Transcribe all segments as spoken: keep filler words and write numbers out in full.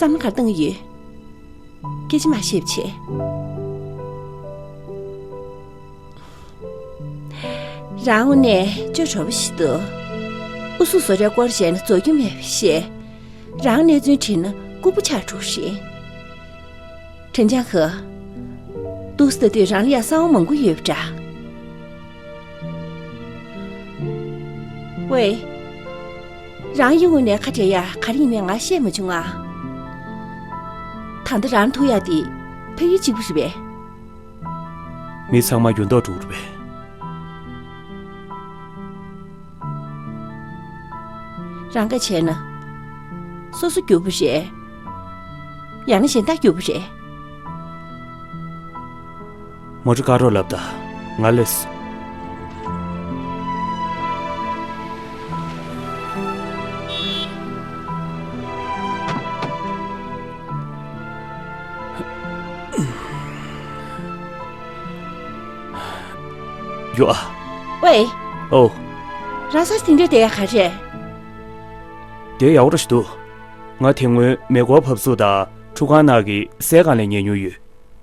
གཏམ་ག་རེ་བཏང་གི་ཡོད། སྐད་ཆ་མ་བཤད་པ་བྱས། རང་དངོས་གནས་ཅོ་དྲོ་པོ་ཞིག་འདུག། ཨུ་ཚུགས་བཟོ་གྲྭའི་སྐོར་བཤད་ན་རྫོགས་རྒྱུ་མེད་པ་བཤད། རང་གནས་ཚུལ་དྲིས་ན་ལྐུགས་པ་ཆགས་འགྲོ་ཞིག། དྲིན་ཅང་ཧེ། ཏུའུ་སི་ལྟ་དུས་རང་ལ་ཡ་གསང་བ་མང་པོ་ཡོད་པ་འདྲ། ཝེ། རང་ཡིན་དངོས་གནས་ཁ་བྲལ་ཡ་ག་རེ་ཡིན་མིན་ང་ཤེས་མ་བྱུང་ང་། ད་ལྟ་རང་ཐུག་ཡ་དེ་ཕ་ཡུལ་གཅིག་པུ་རེད་པས། མི་ཚང་མ་འགྱུར་ལྡོག་འགྲོ་གི་རེད་པས། རང་ག་བྱས་ན། སོ་སོ་འགྱུར་བ་རེད། ཡང་ན་གཞན་དག་འགྱུར་བ་རེད། མོ་ཊ་བཀག་རོགས་ལབ་དང་། ང་སླེབས་སོང་། ཡོ་ཨ། ཝེ། ཨོ། རང་ས་ཆ་དེ་འདྲ་བསྡད་ཡ་ག་རེ་རེད། དེ་ཡག་པོ་འདྲ་ཞིག་འདུག། ང་དེ་སྔོན་མེ་འཁོར་བབས་ཚུགས་དང་ཁྲུས་ཁང་ནང་གི་སའི་སྒང་ལ་ཉལ་མྱོང་ཡོད།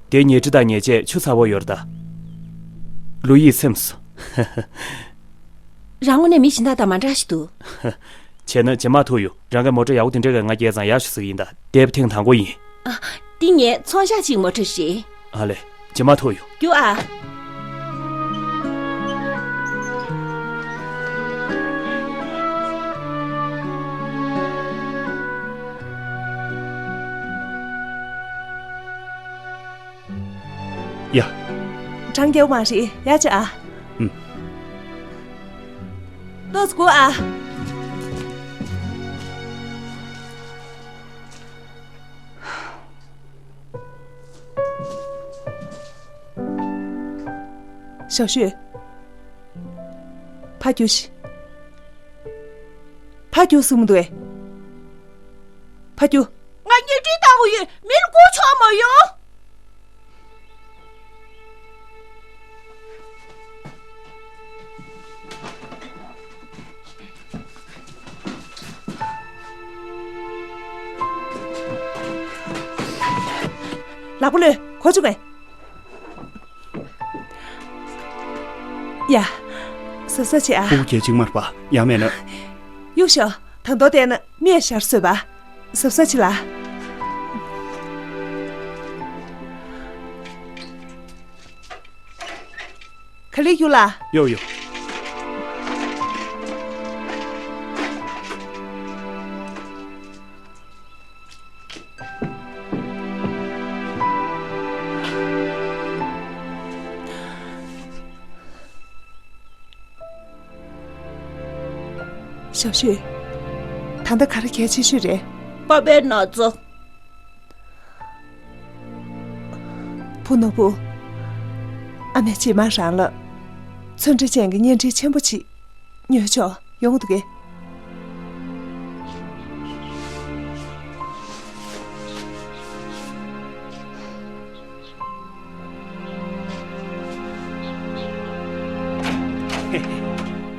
དེ་ཉལ་ཁྲི་དང་ཉལ་ཆས་ཆུ་ཚ་པོ་ཡོད་རེད་ད། ལོ་ཡིས་སེམས་སོ། རང་དངོས་གནས་མི་གཞན་དག་དང་མ་འདྲ་ཞིག་འདུག། བྱས་ན་རྗེས་མ་ཐུག་ཡོང་། རང་གི་མོ་ཊ་ཡག་པོ་དེ་འདྲ་གི་ང་སྐྱེལ་ཙང་ཡག་ཤོས་ཟིག་ཡིན་ད། འདས་པ་ཐེངས་དང་པོ་ཡིན། ཨ། འདི་ངའི་ཚོང་ཤག་གཅིག་མོ་ཊ་རེད། ཨ་ལེ། རྗེས་མ་ཐུག་ཡོང་། རྒྱུགས་ཨ། ཡ། གྲང་རྒྱལ་མ་རེད་ཡ་ཅི་ཨ། ཨུམ། ཏོག་ཙམ་སྒུག་ཨ། ཞའོ་ཤུས། ཕར་རྒྱུགས་ཤིག། ཕར་རྒྱུགས་ཟེར་མི་འདུག་གས། ཕར་རྒྱུགས། ང་ཉལ་ཁྲིར་བཏང་དགོས་ཡོད། མི་ལ་སྒུག་ཆོག་མ་ཡོང་། ལག་པ་གློད། གོ་བྱུང་ངས། ཡ། གཟབ་གཟབ་བྱེད་ཨ། ཕྲུ་གུ་སྐྱེས་ཅིག་མ་རེད་པ། ཡང་མེད་ན། གཡུག་ཤོག། ད་མདོ་བལྟས་ན་མིས་ཞར་བཟོས་པ། གཟབ་གཟབ་བྱེད་ལ། ག་ལེར་གཡུག་ལ། ཡོ་ཡོ། ཞའོ་ཤུས། ད་ལྟ་ག་རེ་གལ་ཆེ་ཤོས་རེད། པ་ཕའི་ན་ཚ། བུ་ནོར་བུ། ཨ་མས་རྗེས་མ་རང་ལ་ཚོན་ཁྲ་ཅན་གྱི་བརྙན་འཕྲིན་ཆེན་པོ་ཅིག་ཉོས་ཆོག་ཡོང་འདུག་གས།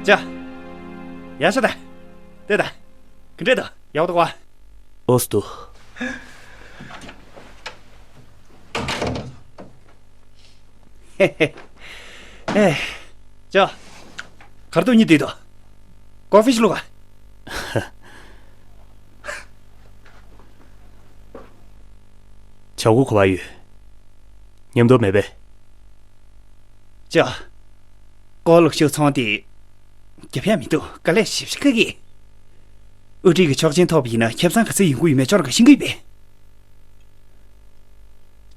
ཅ། ཡར་ཤོག་ད། ལྟོས་དང་། ག་འདྲས་འདུག། ཡག་པོ་འདུག་པ། ཨོ་སི་འདུག། ཨེ། ཅ། གར་སྟོན་གཉིས་བསྡད་འདུག། ཀོ་ཕི་ཞིག་བླུགས་ག། ཆ་གོ་ག་པར་ཡོད། མཉམ་དུ་མེད་པས། ཅ། ཀོ་ལག་ཤུགས་ཚང་དེ། རྒྱབ་ཡ་མི་འདུག། དཀའ་ལས་ཞེ་པོ་ཞིག་ཁག་གི། དབུ་ཁྲིད་ཀྱི་ཆོག་མཆན་ཐོབ་པ་ཡིན་ན་ཁེ་བཟང་ག་ཚོད་ཡོང་གི་ཡོད་མེད་ཁྱོད་རང་གིས་ཤེས་ཀྱི་ཡོད་པས།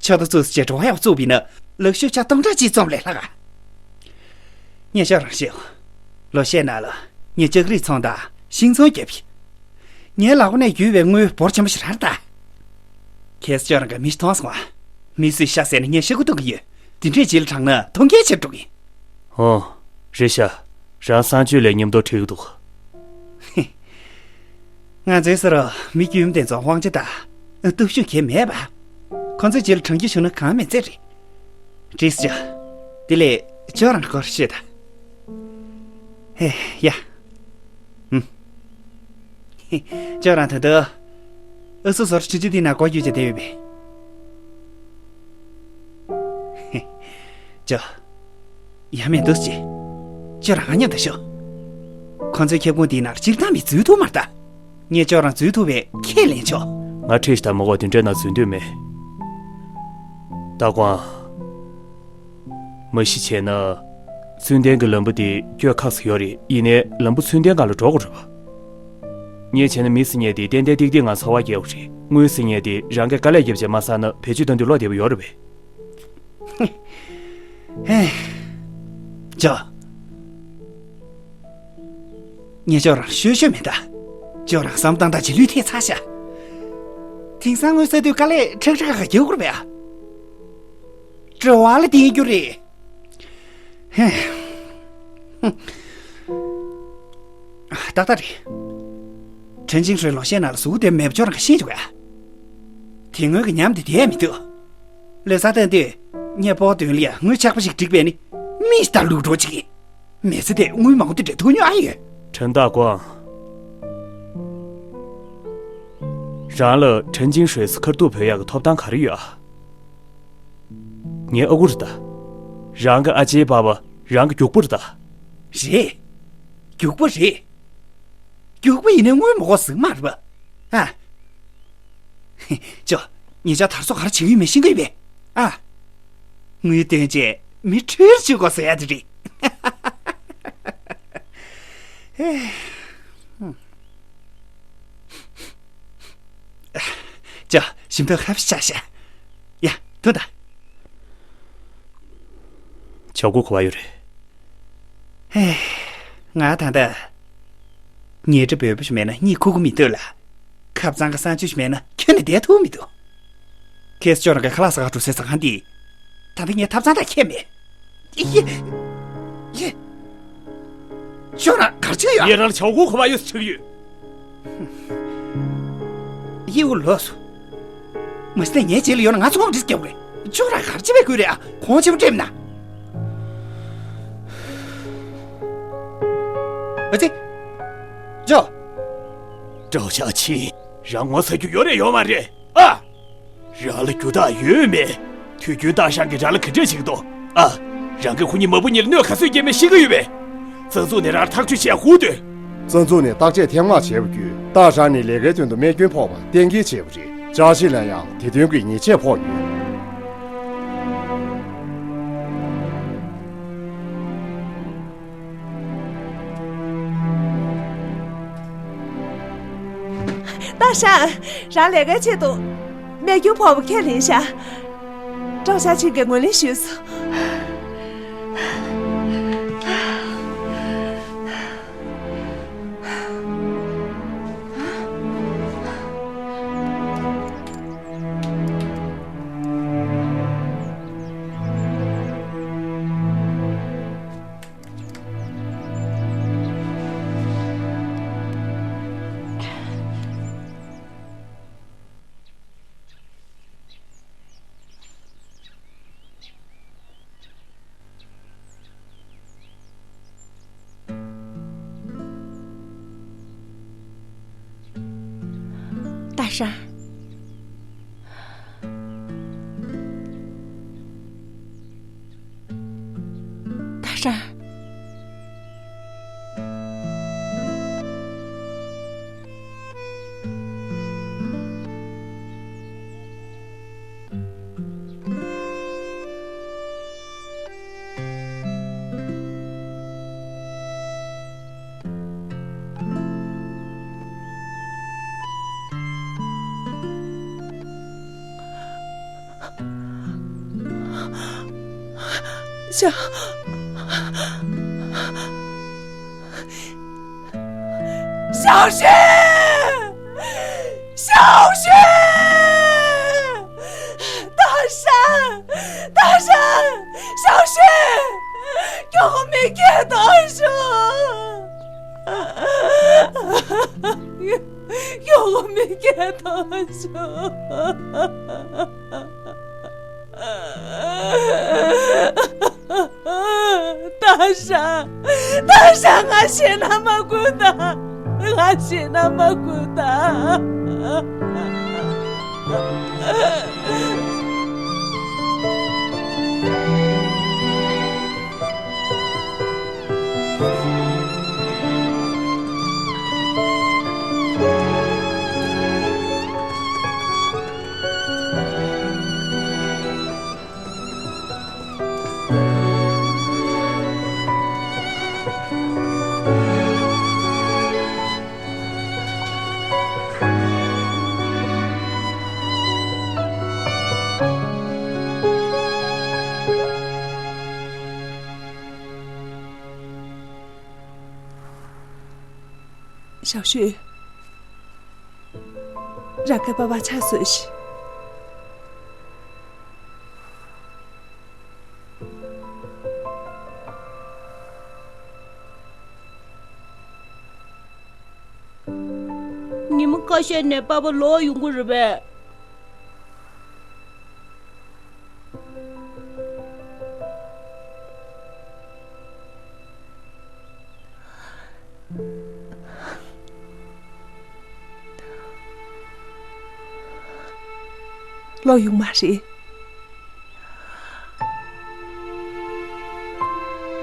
ཕྱག་ཏུ་བཙུགས་བྱས་དྲི་བ་ཡག་བཙུགས་པ་ཡིན་ན་ལག་ཤུབས་ཆ་སྟོང་ཕྲག་གཅིག་རྩོམ་ལས་ལྷག་ག། ངས་ཁྱོད་རང་ཤེས། ལོ་ཤས་ནང་ལ་ངས་ལྕགས་རིགས་ཚོང་དང་ཤིང་ཚོང་བརྒྱབ་ཡིན། ངའི་ལག་པ་ནས་རྒྱུ་བའི་དངུལ་འབོར་ཆེན་པོ་ཞིག་རག་ད། ཁྱེད་ཚོ་ཁྱོད་རང་གི་མི་མཐོང་སོང་ཨ། མི་སུས་ཤ་ཟས་ན་ངས་ཤ་ཁུ་གཏོང་གི་ཡོད། དེ་འདྲས་བྱེད་ལ་དྲངས་ན་མཐོང་རྒྱལ་ཆེར་འགྲོ་གི། ཨོ། རེད་ཤག། རང་གསང་སྤྱོད་ལས་མཉམ་དུ་ཁྲིད་ཀྱི་འདུག། ང་ཚོའི་སར་མི་དཀྱུས་མ་དེ་ཚོ་དབང་ཆ་དང་སྟོབས་ཤུགས་གང་ཡང་མེད་པ། ཁོ་ཚོའི་རྗེས་ལ་དྲངས་རྒྱུ་བྱུང་ན་གང་མེད་ཚད་རེད། འགྲིག་སོང་ཅ། དེ་ལས་ཁྱོད་རང་སྐོར་ཤོད་དང་། ཧེ། ཡ། ཧུམ། ཁྱོད་རང་ད་དུང་ ཨ་སོ་སོར་ཁྲི་ཆུ་དེ་ན་སྒོ་རྒྱུ་ཅེས་བསྡད་ཡོད་པས། ཅོ། ཡ་མེད་འདུག་ཅེ། ཅོ་རང་མཉམ་དུ་ཤོག་ཁོང་ཚོའི་ཁྱབ་ཁོངས་དེའི་ནང་སྤྱིར་བཏང་མི་འཛུལ་ཐུབ་མ་རེད་ད། ངས་ཅོ་རང་འཛུལ་ཐུབ་པའི་ཁས་ལེན་ཆོག་ང་ཁྲིད་ཞིག་དང་མ་གོ་དེ་འདྲའི་ནང་འཛུལ་འདོད་མེད། ཏ་ཀོང་། མ་གཞི་བྱས་ན། ཚུལ་ལྡན་གྱི་ལམ་བུ་དེ་བསྐྱོད་ཁག་ཙམ་ཡོད་རེད། ཡིན་ནའི་ལམ་བུ་ཚུལ་ལྡན་སྒང་ལ་འགྲོ་དགོས་རེད་པ། ངས་བྱས་ན་མི་ཟེར་མཁན་དེ་ཏན་ཏན་ཏིག་ཏིག་ང་འཚོ་བ་སྐྱེལ་བ་རེད། དངུལ་ཟེར་མཁན་དེ་རང་གིས་དཀའ་ལས་བརྒྱབ་བྱས་མ་བསགས་ན་བེད་སྤྱོད་གཏོང་དུས་ལོག་བསྡད་པ་ཡོད་རེད་པས། ཧེ། ཅོ། ངས་ཅོ་རང་ཤོད་ཤོད་མེད་ད། ཅོ་རང་བསམ་སྟངས་དང་རྗེས་ལུས་ཐེབས་ཚར་ཤག་དེང་སང་དངུལ་བསགས་དུས་དཀའ་ལས་ཁྲག་ཁྲག་ག་རྒྱག་དགོས་པས་ཨ། སྤྲོ་བ་ལ་བརྟེན་རྒྱུ་རེད། ཧེ། ཏག་ཏག་རེད། ཁྲེན་ཅིང་ཧྲོས་ལོ་ཤས་ནང་ལ་གཟུགས་དེ་མེད་པ་ཅོ་རང་ག་ཤེས་བྱུང་ཡ། དེ་སྔོན་གྱི་ཉམས་དེ་བསྡད་མི་འདུག་ལོ་གསར་ཐོན་དུས་ངས་པོ་དོན་ལ་ཡ་དངུལ་ཆག་པ་ཞིག་བསྒྲིགས་པས་ནི། མི་ལྟར་ལུག་འགྲོ་ཅིག་མི་ཚེ་དེ་དངུལ་མང་པོ་དེ་འདྲ་ཐུག་མྱོང་ཨ་ཡོད། ཁྲེན་ཏ་ཀོང་། རང་ལ་ཁྲེན་ཅིང་ཧྲོས་སུ་ཁ་ཐུག་བོད་ཡག་གི་ཐོབ་ཐང་ག་རེ་ཡོད་ཨ། ངའི་ཨ་ཁུ་རེད་ད། རང་གི་ཨ་ཅེའི་པ་པ་རང་གི་རྒྱུག་པ་རེད་ད། རེད། རྒྱུག་པ་རེད། རྒྱུག་པ་ཡིན་ནའི་དངུལ་མ་དགོས་ཟེར་མ་རེད་པ། ཨ། ཅོ། ཉེ་ཆར་དར་སོ་ག་རེ་བྱེད་ཀྱི་ཡོད་མེད་ཤེས་ཀྱི་ཡོད་པས། ཨ། དངུལ་བཏོན་རྗེས་མི་ཁྲོས་བྱེད་དགོས་ཟེར་ཡ་དེ་རེད། ཅོ། ཞིམ་ཐག་ཧབ་ཤ་ཤ། ཡ། ཐུག་ད། ཆོག་གོ་གོ་བ་ཡོད་རེད། ཧེ། ང་ད་ལྟ། ཉལ་ཁྲི་འབོལ་པོ་ཞིག་མེད་ན་གཉིད་ཁུག་གི་མི་འདུག་ལ། ཁབ་གཙང་གི་གསང་སྤྱོད་ཞིག་མེད་ན་ཁྱོན་ནས་བསྡད་ཐུབ་མི་འདུག་ཁེས་ཅོ་རང་གི་ཁ་ལག་ཟ་ག་འགྲོ་སའི་ཟ་ཁང་འདི། ད་ལྟ་ངས་ཐབ་ཚང་དང་ཁྱད་མེད། ཡེ། ཡེ། ཅོ་རང་གར་ཅིག་ཡོད། ཡེ་རང་ལ་ཆའོ་གུ་གོ་བ་ཡོད་ཟེར་ཆགས་ཡོད། ཡེ་འུ་ལོས་སོ། མ་གཞི་ནས་ངའི་རྗེས་ལ་ཡོང་ན་ང་ཚོ་ངོ་འདྲིས་རྒྱབ་རེད། ཅོ་རང་གར་ཅིག་བས་ཁུལ་རེད་ཨ། གོང་ཆེན་པོ་སྤྲད་མི་ན། ཨ་ཙི། ཅོ། ཀྲའོ་ཞའོ་ཆིན། རང་ངོ་ཚ་རྒྱུ་ཡོད་རེད་ཡོད་མ་རེད་ཨ། རང་ལ་རྒྱུ་དག་ཡོད་མེད། དུས་རྒྱུན་ཏ་ཧྲན་གྱིས་རང་ལ་ག་འདྲས་བྱེད་ཀྱི་འདུག་ཨ། རང་གིས་ཁོ་གཉིས་མ་བུ་གཉིས་ལ་གནོད་ག་ཚོད་སྐྱེལ་མེད་ཤེས་ཀྱི་ཡོད་པས། བཙག་འཛུགས་ནས་རང་ཐག་གཅོད་བྱེད་ཡ་སྒུག་སྡོད། བཙག་འཛུགས་ནས་བརྟག་དཔྱད་ཐེངས་མང་བྱས་པ་བརྒྱུད་ཏ་ཧྲན་ནི་ལས་ཀའི་དོན་དུ་རྨས་སྐྱོན་ཕོག་པ་གཏན་འཁེལ་བྱས་པ་རེད། ཅཱ་ཞི་ལན་ཡང་དེ་དོན་གྱི་ཉེས་ཆད་ཕོག་ཡོད། ཏ་ཧྲན། རང་ལས་ཀའི་ཆེད་དུ་རྨས་སྐྱོན་ཕོག་པ་ཁས་ལེན་ཤག་ཀྲའོ་ཞའོ་ཆིན་གྱིས་ངོས་ལེན་ཞུས་སོང་། ཏ་ཧྲན། ཏ་ཧྲན། ཞའོ། ཞའོ་ཧྲན། ཞའོ་ཧྲན། ཏ་ཧྲན། ཏ་ཧྲན། ཞའོ་ཧྲན། མགྱོགས་པོ་མི་སྐད་གཏོང་ཤོག་མགྱོགས་པོ་མི་སྐད་གཏོང་ཤོག་ཏ་ཧྲན། ཏ་ཧྲན། ང་ཤི་ན་མ་དགོས་ད། ང་ཤི་ན་མ་དགོས་ད། ཞའོ་ཤུས། རང་གི་པ་ཕར་ཕྱག་བཟོས་ཤིག། ཉི་མ་ཁ་ཤས་ནས་པ་ཕ་ལོག་ཡོང་གི་རེད་པས། ལོག་ཡོང་མ་རེད།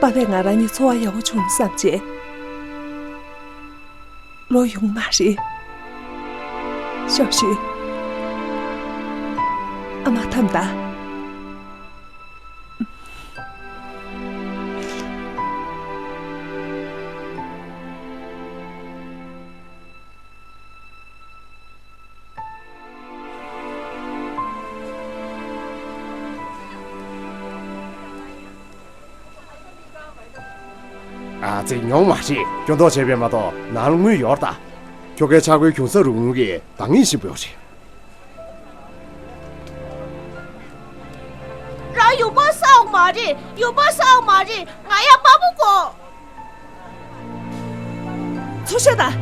པ་ཕས་ང་རང་གཉིས་འཚོ་བ་ཡག་པོ་བྱུང་བསམ་བྱས། ལོག་ཡོང་མ་རེད། ཞའོ་ཤུས། ཨ་མ་ཐམ་ད། ཨ་ཙི། ཉོང་མ་རེད། སྐྱོན་འདོགས་བྱས་པས་མ་གཏོགས་ནང་ལ་དངུལ་ཡོད་རེད་ད། ཁྱོ་གའི་ཆག་སྒོའི་གྱོང་གསབ་རུ་དངུལ་གྱིས་འདང་ངེས་ཤིག་འབོད་རེད། རང་ཡུལ་པ་བསགས་མ་རེད། ཡུལ་པ་བསགས་མ་རེད། ང་ཡང་དཔའ་པོ་དགོས། ཚུར་ཤོག་དང་།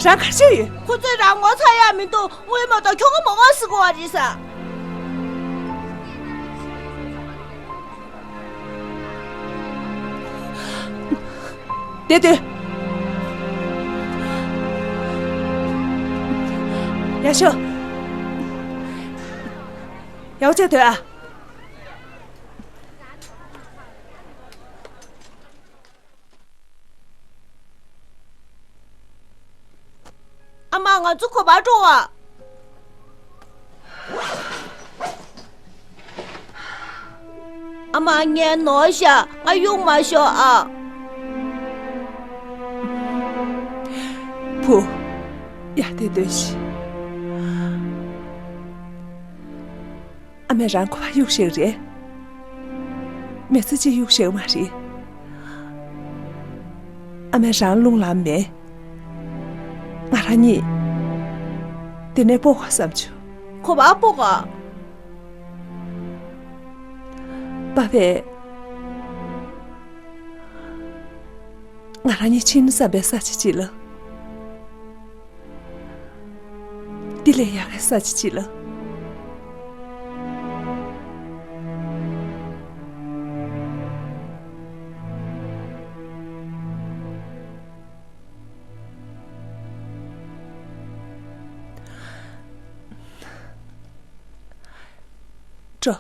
རང་ག་རེ་བྱས་ཡོད། ཁོ་ཚོས་རང་ངོ་ཚ་ཡག་མི་འདུག། དངུལ་མ་གཏོགས་ཁྱོ་ག་མ་དགོས་ཟེར་གོ་བ་རེད་ས། བསྡད་སྡོད། ཡར་ཤོག། ཡག་པོ་བྱས་སྡོད་ཨ། ཨ་མ། ང་ཚོ་ག་པར་འགྲོ་བ། ཨ་མ། ངས་ནོར་བཞག། ང་གཡུག་མ་ཤོག་ཨ། བུ། ཡར་བསྡད་སྡོད་ཤིག། ཨ་མས་རང་ག་པར་གཡུག་བཞག་རེད། མི་ཚེ་གཅིག་གཡུག་བཞག་མ་རེད། ཨ་མས་རང་རླུང་ལངས་མེད། ང་རང་གཉིས་འདི་ནས་སྤོ་དགོས་བསམ་བྱུང་། ག་པར་སྤོ་དགོས། པ་ཕས་ང་རང་གཉིས་ཕྱིན་བསམ་པའི་ས་ཆ་ཅིག་ལ། འདི་ལས་ཡག་གི་ས་ཆ་ཅིག་ལ། འགྲོ།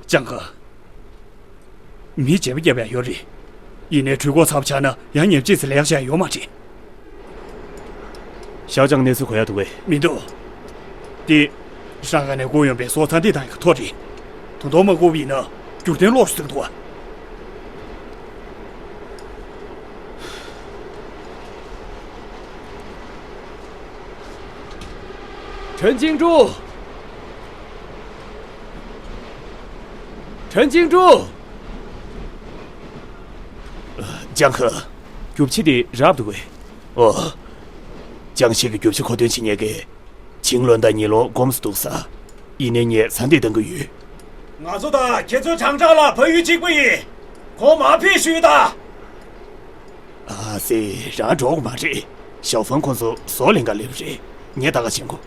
ལྕང་ཁ། མི་བརྗེ་པོ་བརྒྱབ་ཡ་ཡོད་རེད། ཡིན་ནའི་གྲོད་ཁོག་ཚབས་ཆག་ན་ཡང་ཉེས་ཅིག་ཟེར་ལེགས་ཤ་ཡོད་མ་རེད། ཞའོ་ཅང་གནས་ཚུལ་གོ་ཡ་འདུག་གས། མི་འདུག། དེ། ཧྲང་ཧའེ་ནས་བསྐུར་ཡོང་པའི་སོ་ཚ་འདི་དང་ཡག་ཐོག་རེད། དོ་དོ་མ་བསྐུར་བ་ཡིན་ན་རྒྱུ་རྟེན་ལོག་སུ་འདུག་བ། ཁྲེན་ཅིང་ཀྲུའུ། ཁྲེན་ཅིང་ཀྲུའུ། ལྕང་ཁ། རྒྱུ་ཆ་དེ་རག་འདུག་གས། ཨོ། ཅང་ཤིས་ཀྱིས་རྒྱུ་ཆ་མཁོ་འདོན་བྱེད་མཁན་གྱི་ ཆིང་ལོན་དང་ཉེ་ལོང་གོམས་སུ་འདུག་ས། ཡིན་ནའི་ངས་ས་འདི་གཏང་གི་ཡོད། ང་ཚོ་དང་ཁྱེད་ཚོའི་ཁྲང་ཁྲང་ལ་ཕ་ཡུལ་གཅིག་པ་ཡིན། ཁོང་མར་ཕེབས་ཞུས་དང་། ཨ་ཙི། རང་འགྲོ་དགོས་མ་རེད། ཞའོ་ཧྥང་ཁོང་ཚོ་བཟོ་ལེན་ག་སླེབས་རེད། ངས་ད་ག་བྱེད་དགོས།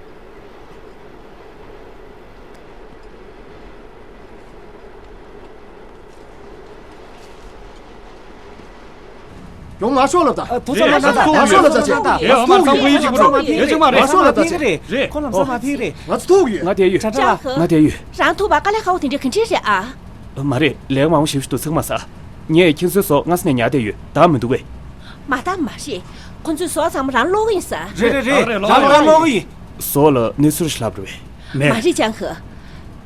ཡོང་། ང་ཤོག་ལབ་ད། ཐོ་ཚང་མ་ང་ཤོག་ལབ་ད་ཅེ། ཡ་ང་ཚང་པོ་ཡིན་གཅིག་པུ་རེད། ཡ་གཅིག་མ་རེད། ང་ཤོག་ལབ་ད་ཅེ། རེད། ཁོ་ལམ་སང་མ་ཕེབས་རེད། ང་ཚོ་ཐུག་ཡོད། ང་དེ་ཡོད། ཅང་ཧ། ང་དེ་ཡོད། རང་ཐུག་པ་དཀའ་ལས་ཁག་པོ་དེ་འདྲ་ག་འདྲས་རེད་ཨ། མ་རེད། ལས་མང་པོ་ཞིག་ཏུ་ཚང་མ་ས། ངས་ཁྱེད་ཚོའི་བཟོ་སྔ་ས་ནས་ཉར་བསྡད་ཡོད། ད་མི་འདུག་གས། མ་ད་མ་རེད། ཁོ་ཚོའི་བཟོ་ཚང་མ་རང་ཀློག་གི་ཡིན་ས། རེད་རེད་རེད། རང་རང་ཀློག་གི་ཡིན། བཟོ་ལ་གནས་ཚུལ་ཞིག་ལབ་རེད་པས། མ་རེད་ཅང་ཧ།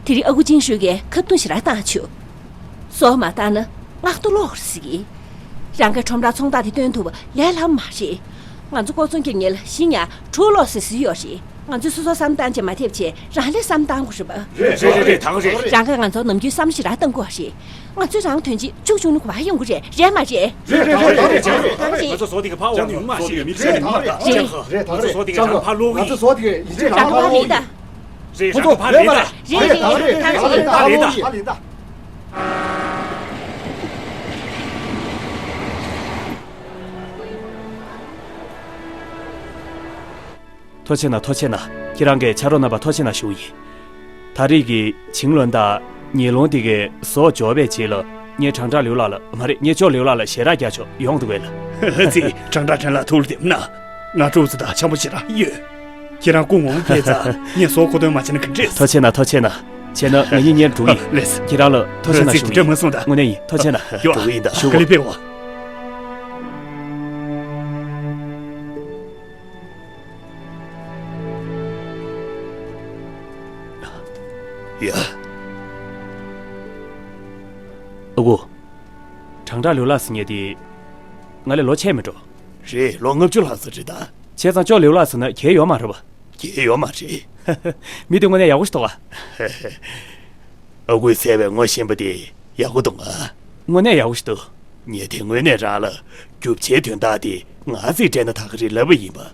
དེ་རིང་ཨ་ཁུ་ཅིང་ཧྲུའེ་གིས་ཁ་བརྡུང་ཞེ་དྲག་བཏང་བྱུང་། བཟོ་མ་བཏང་ན་ངག་ཏུ་ལོག་རེད་ཟེར་གི། རང་གིས་ཁྲོམ་ར་ཚོང་རྟགས་དེ་སྟོན་ཐུབ་པ་ལས་སླ་པོ་མ་རེད། ང་ཚོ་ཀོ་ཚོང་ཁྱེར་མཁན་ལ་གཞི་ཉག་དྲུག་ལོག་ཟེར་ཟིན་ཡོད་རེད། ང་ཚོས་སོ་སོ་བསམ་བཏང་བྱས་མ་ཐེབས་བྱས་རང་ལ་བསམ་བཏང་དགོས་རེད་པ། རེད་རེད་རེད། ད་ག་རེད། རང་གིས་ང་ཚོར་ནམ་རྒྱུན་བསམ་ཞེ་དྲག་བཏང་དགོས་རེད། ང་ཚོས་རང་དོན་ཆེད་ཕྱུག་བྱུང་ན་གོ་བ་ཡོང་གི་རེད། རེད་མ་རེད། རེད་རེད་རེད་རེད། ད་ག་རེད། ང་ཚོ་བཟོ་དེ་ག་ཕར་འོང་ཡོང་མ་ཤེས། མི་ཚེ་མི་མ་ད་ཅང་ཧ། རེད་ད་ག་རེད། ང་ཚོ་བཟོ་དེ་ག་རང་ཕར་ལོག་གི་ཡིན། ང་ཚོ་བཟོ་དེ་ག་ཡིན་ཅེས་རང་ཕར་ལོག་གི་ཡིན། རེད། རང་གི་ཕར་ལེན་ད། རེད་རེད་རེད། ད་ག་རེད། ད་ག་རེད། ད་ག་རེད། ད་ག་རེད། ད་ག་རེད། ད་ག་རེད། ཐུགས་རྗེ་གནང་། ཐུགས་རྗེ་གནང་། ཁྱེད་རང་གི་ཕྱག་རོགས་གནང་བར་ཐུགས་རྗེ་གནང་ཞུ་གི་ཡིན། ད་རེས་ཀྱི་ཆིང་ལོན་དང་ཉེ་ལོང་དེ་གའི་བཟོ་འབྱོར་བའི་རྗེས་ལ་ངས་ཁྲང་ཁྲང་ལིའུ་ལགས་ལ། མ་རེད། ངས་ཅོ་ལིའུ་ལགས་ལ་ཞལ་རག་རྒྱག་ཆོག་ཡོང་འདུག་གས་ལ། ཙི། ཁྲང་ཁྲང་ཁྲང་ལགས་ཐུགས་ལ་བདེ་མོ་གནང་། ང་ཀྲོའུ་ཙི་དང་འཆམ་པོ་ཞེ་དྲག་ཡོད། ཁྱེད་རང་སྐུ་ངོ་མ་ཕེབས་ཙང་ངས་བཟོ་མཁོ་འདོན་མ་བྱས་ན་ག་འདྲས། ཐུགས་རྗེ་གནང་། ཐུགས་རྗེ་གནང་། བྱས་ན་ང་གཉིས་གཉེར་འགྲོ་གི་ཡིན། ལགས་སོ། ཁྱེད་རང་ལ་ཐུགས་རྗེ་གནང་ཞུ་གི་ཡིན། ཙི། དེ་འདྲ་མ་གསུངས་དང་། དངོས་གནས་ཡིན། ཐུགས་རྗེ་གནང་། ཡོ། འགྲོ་གི་ཡིན་ད། ཞུ་ག་གོ། ལེ་པེ་འོ། ཡ། ཨ་ཁུ། ཁྲང་ཁྲང་ལིའུ་ལགས་ཟེར་མཁན་དེ་ང་ལས་ལོ་ཆེ་མེད་འགྲོ། རེད། ལོ་ལྔ་བཅུ་ལྷག་ཙམ་རེད་ད། བྱས་ཙང་ཅོ་ལིའུ་ལགས་ཟེར་ན་གལ་ཡོད་མ་རེད་པ། གལ་ཡོད་མ་རེད། མི་དེ་དངོས་གནས་ཡག་པོ་ཞིག་འདུག་ག། ཨ་ཁུས་གསལ་བའི་ངོ་ཤེས་པ་དེ་ཡག་པོ་འདུག་ག། དངོས་གནས་ཡག་པོ་ཞིག་འདུག། ངས་དེ་དངོས་གནས་རང་ལ་རྒྱུ་ཆའི་དོན་དག་དེ་ང་ཚོས་སྤྲད་ན་ད་ག་རེད་ལབ་པ་ཡིན་པ།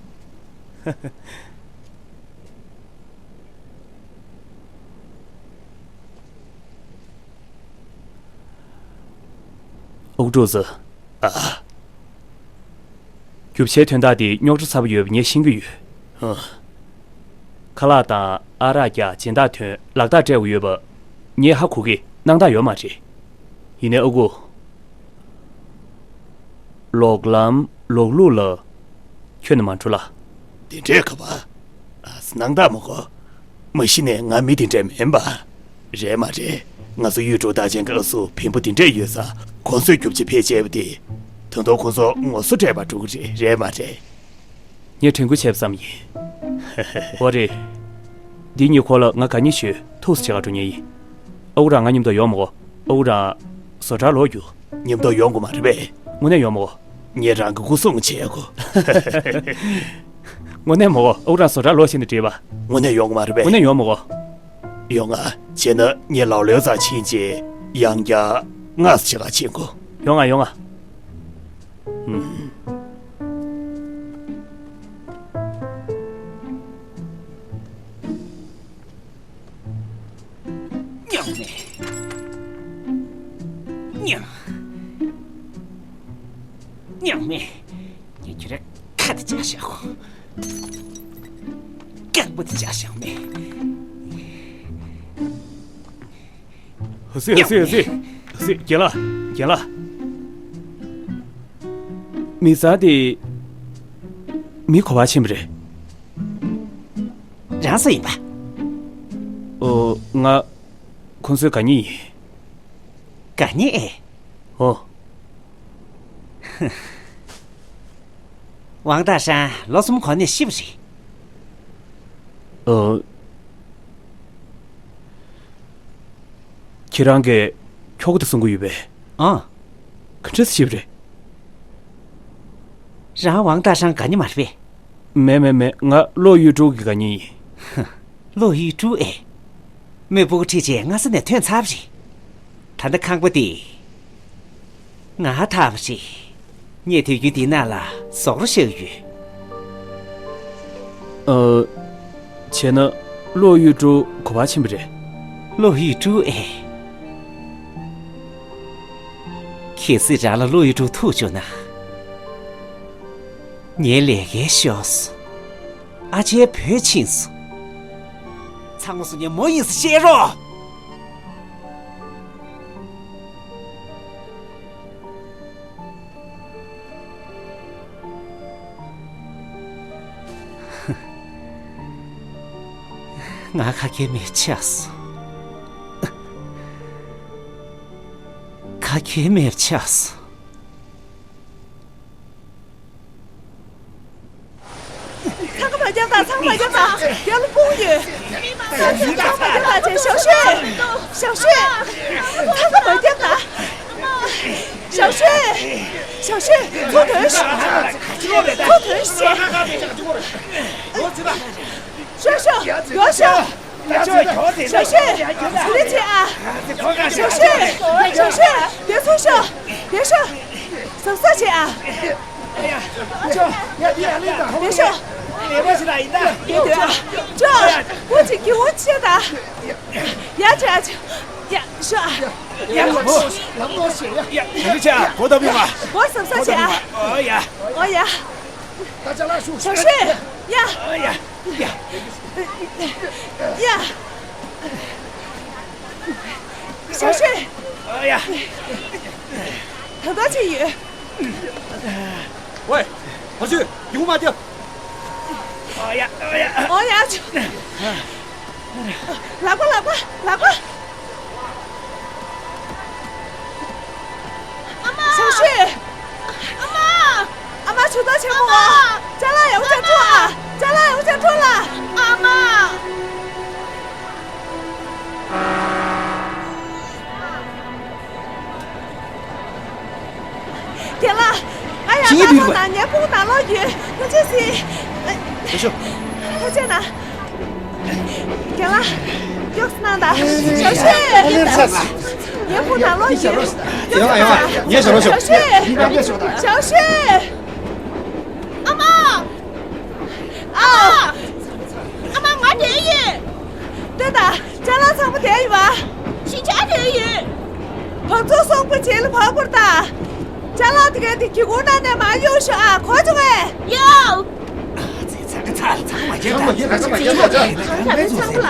ཨུ་ཀྲོ་ཟི། ཨ། རྒྱུ་ཆའི་དོན་དག་དེ་རྙོག་དྲ་ཚ་པོ་ཡོད་པ་ངས་ཤེས་ཀྱི་ཡོད། ཨ། ཁ་ལག་དང་ཨ་རག་རྒྱག་སྦྱིན་བདག་ཐོན་ལག་རྟགས་སྤྲད་དགོས་ཡོད་པ་ངས་ཧ་གོ་གི། སྣང་དག་ཡོད་མ་རེད། ཡིན་ནའི་ཨ་ཁུ། ལོག་ལམ་ལོག་ལུགས་ལ་ཁྱོན་ནས་མ་འགྲོ་ལ། དེ་འདྲས་ག་པ། ཨ། སྣང་དག་མ་གོ། མ་གཞི་ནས་ང་མི་དེ་འདྲས་མིན་པ། རེད་མ་རེད། ང་ཚོ་གཡུ་འབྲུག་རྟགས་ཅན་གྱི་ཨ་ཟུག་བེམ་པོ་དེ་འདྲས་ཡོད་ས། ཁོང་ཚོས་རྒྱུ་ཆ་ཕལ་ཆེ་བ་དེ། ད་དུང་ཁོང་ཚོ་ངོ་སོ་སྤྲད་པར་འགྲོ་གི་རེད། རེད་མ་རེད། ངས་དྲན་སྐུལ་བྱས་པ་ཙམ་ཡིན། འོ་རེད། འདིའི་ཉེ་འཁོར་ལ་ང་གད་སྙིགས་ཤོར་ཐུག་སེ་བྱེད་ག་འགྲོ་མཁན་ཡིན། ཨ་ཁུ་རང་ང་མཉམ་དུ་ཡོང་མི་དགོས། ཨ་ཁུ་རང་བཟོ་གྲྭར་ལོག་རྒྱུ། མཉམ་དུ་ཡོང་དགོས་མ་རེད་པས། དངོས་གནས་ཡོང་མི་དགོས། ངས་རང་གི་སྐུ་སྲུང་བྱེད་དགོས། དངོས་གནས་མི་དགོས། ཨ་ཁུ་རང་བཟོ་གྲྭར་ལོག་བྱས་ནས་བྲིས་པ། དངོས་གནས་ཡོང་དགོས་མ་རེད་པས། དངོས་གནས་ཡོང་མི་དགོས། ཡོང་ང་། བྱས་ན་ངས་ལའོ་ལོའི་རྩར་ཕྱིན་རྗེས་ཡང་བསྐྱར་སྔ་སེ་བྱེད་ག་ཕྱིན་དགོས། ཡོང་ང་། ཡོང་ང་། ཨུམ། མྱང་མེད། མྱང་། མྱང་མེད། ངས་ཁྱོད་རའི་ཁ་དེ་བཅག་བཞག་གོ། རྐང་པ་དེ་བཅག་བཞག་མེད། ཧ་སི། ཧ་སི། ཧ་སི། ཧ་སི། རྒན་ལགས། རྒན་ལགས། མི་ཚང་དེ་མི་ག་པར་ཕྱིན་པ་རེད། རང་སུ་ཡིན་པ། ཨོ། ང་ཁོང་ཚོའི་གད་སྙིགས་ཡིན། གད་སྙིགས་ཨེ། ཨོ། ཝང་ཏཱ་ཧྲན་ལོ་གསུམ་གོང་ནས་ཤི་བ་རེད། ཨོ། ཁྱེད་རང་གིས་ཁྱོ་ག་དེ་གསུང་གི་ཡོད་པས། ཨང་། ག་འདྲས་སེ་ཤི་བ་རེད། རང་ཝང་ཏཱ་ཧྲན་གད་སྙིགས་མ་རེད་པས། མེད་མེད་མེད། ང་ལོ་ཡུས་ཀྲུའུ་གི་གད་སྙིགས་ཡིན། ཧ། ལོ་ཡུས་ཀྲུའུ་ཨེ། མི་སྤུ་གུ་ཁྲིད་བྱས་སྔ་ས་ནས་ཐོན་ཚར་བ་རེད། ད་ལྟ་ཁང་པ་འདི་ང་ཐག་པ་རེད། ངས་དུས་རྒྱུན་འདི་ནང་ལ་ཟོག་རོ་བཤའ་གི་ཡོད། ཨ། བྱས་ན་བློ་ཡུལ་གྲུ་གོ་བ་ཕྱིན་པ་རེད། བློ་ཡུལ་གྲུ་ཨེ། གལ་སྲིད་རང་ལ་བློ་ཡུལ་གྲུ་ཐུག་བཅུག་ན། ངའི་ལས་ཀའི་ཤོག་སོང་། ཨ་ཅེ་བུ་ཕྱིན་སོང་། ཚང་མ་སུ་ངའི་མོ་ཡིན་ཟེར་བཤད་རོགས། ང་ཁ་སྐད་མེད་ཆགས་སོང་། ཁ་སྐད་མེད་ཆགས་སོང་། ཚང་མ་རྒྱབ་དང་། ཚང་མ་རྒྱབ་དང་། རྒྱབ་ལ་དཔུང་ཡོད། ཚང་མ་རྒྱབ་དང་། ཞའོ་ཤུས། ཞའོ་ཤུས། ཚང་མ་རྒྱབ་དང་། ཞའོ་ཤུས། ཞའོ་ཤུས། ཚུར་ཐོན་ཤོག་ཚུར་ཐོན་ཤོག་ཤོག་ཤོག་ཡོ་ཤོག་ཞའོ་ཤུས། ཞའོ་ཤུས། དེ་བྱེད་ཨ། ཞའོ་ཤུས། ཞའོ་ཤུས། དེ་ཚུར་ཤོག་དེ་ཤོག་གཟབ་གཟབ་བྱེད་ཨ། དེ་ཤོག་དེ་སྡོད་ཨ། ཅོ། བུ་ཅིག་གི་འུ་ཆེ་ད། ཡ་ཅོ་ཨ་ཅོ། ཡ་ཤོག་ཨ། ཡ་ཁོ་ཆེ། ཡ་ཡ་ཆེ་ཨ། གོ་ད་བི་མ། གོ་གཟབ་གཟབ་བྱེད་ཨ། ཨོ་ཡ། ཨོ་ཡ། ཞའོ་ཤུས། ཡ། ཨོ་ཡ། ཡ། ཡ། ཞའོ་ཤུས། ཨོ་ཡ། ད་ལྟ་ཅི་ཡོད། ཝེ། ཞའོ་ཤུས། ཡོང་མ་རྒྱབ། ཨོ་ཡ། ཨོ་ཡ། ཨོ་ཡ། ལག་པ། ལག་པ། ལག་པ། ཨ་མ། ཞའོ་ཤུས། ཨ་མ། ཨ་མ། ཆུ་ཚོད་ཆེན་མོ། ཨ་མ། ཅ་ལག་ཡོང་ཅག་འགྲོ་ཨ། ཅ་ལག་ཡོང་ཅག་འགྲོ་ལ། ཨ་མ། རྒན་ལགས། ང་ཡང་ད་ལོ་ན་ངའི་དཔུང་ནང་ལོག་ཡོད། ཐུགས་རྗེ་གཟིགས། ཐུགས་རྗེ་གནང་། རྒན་ལགས། མགྱོགས་གནང་དང་། ཞའོ་ཤུས། ངའི་དཔུང་ནང་ལོག་ཡོད། མགྱོགས་གནང་དང་། ངའི་ཞབས་ལ་ཤོག་ཞའོ་ཤུས། ཞའོ་ཤུས། ཨ་མ། ཨ། ཨ་མ། ང་བསྡད་ཡིན། ལྟོས་དང་། ཅ་ལག་ཚང་མ་བསྡད་ཡིན་པ། ཞིང་ཆ་བསྡད་ཡིན། བང་མཛོད་སོག་པོ་བྱེད་ལ་བབས་པར་ལྟ། ཅ་ལག་དེ་གའི་དེ་གི་གུ་ནང་ནས་མ་གཡུག་ཤོག་ཨ། གོ་བྱུང་ངས། ཡོ། ཚང་མ་ཡོད། ཚང་མ་ཡོད། ཚང་མ་ལ།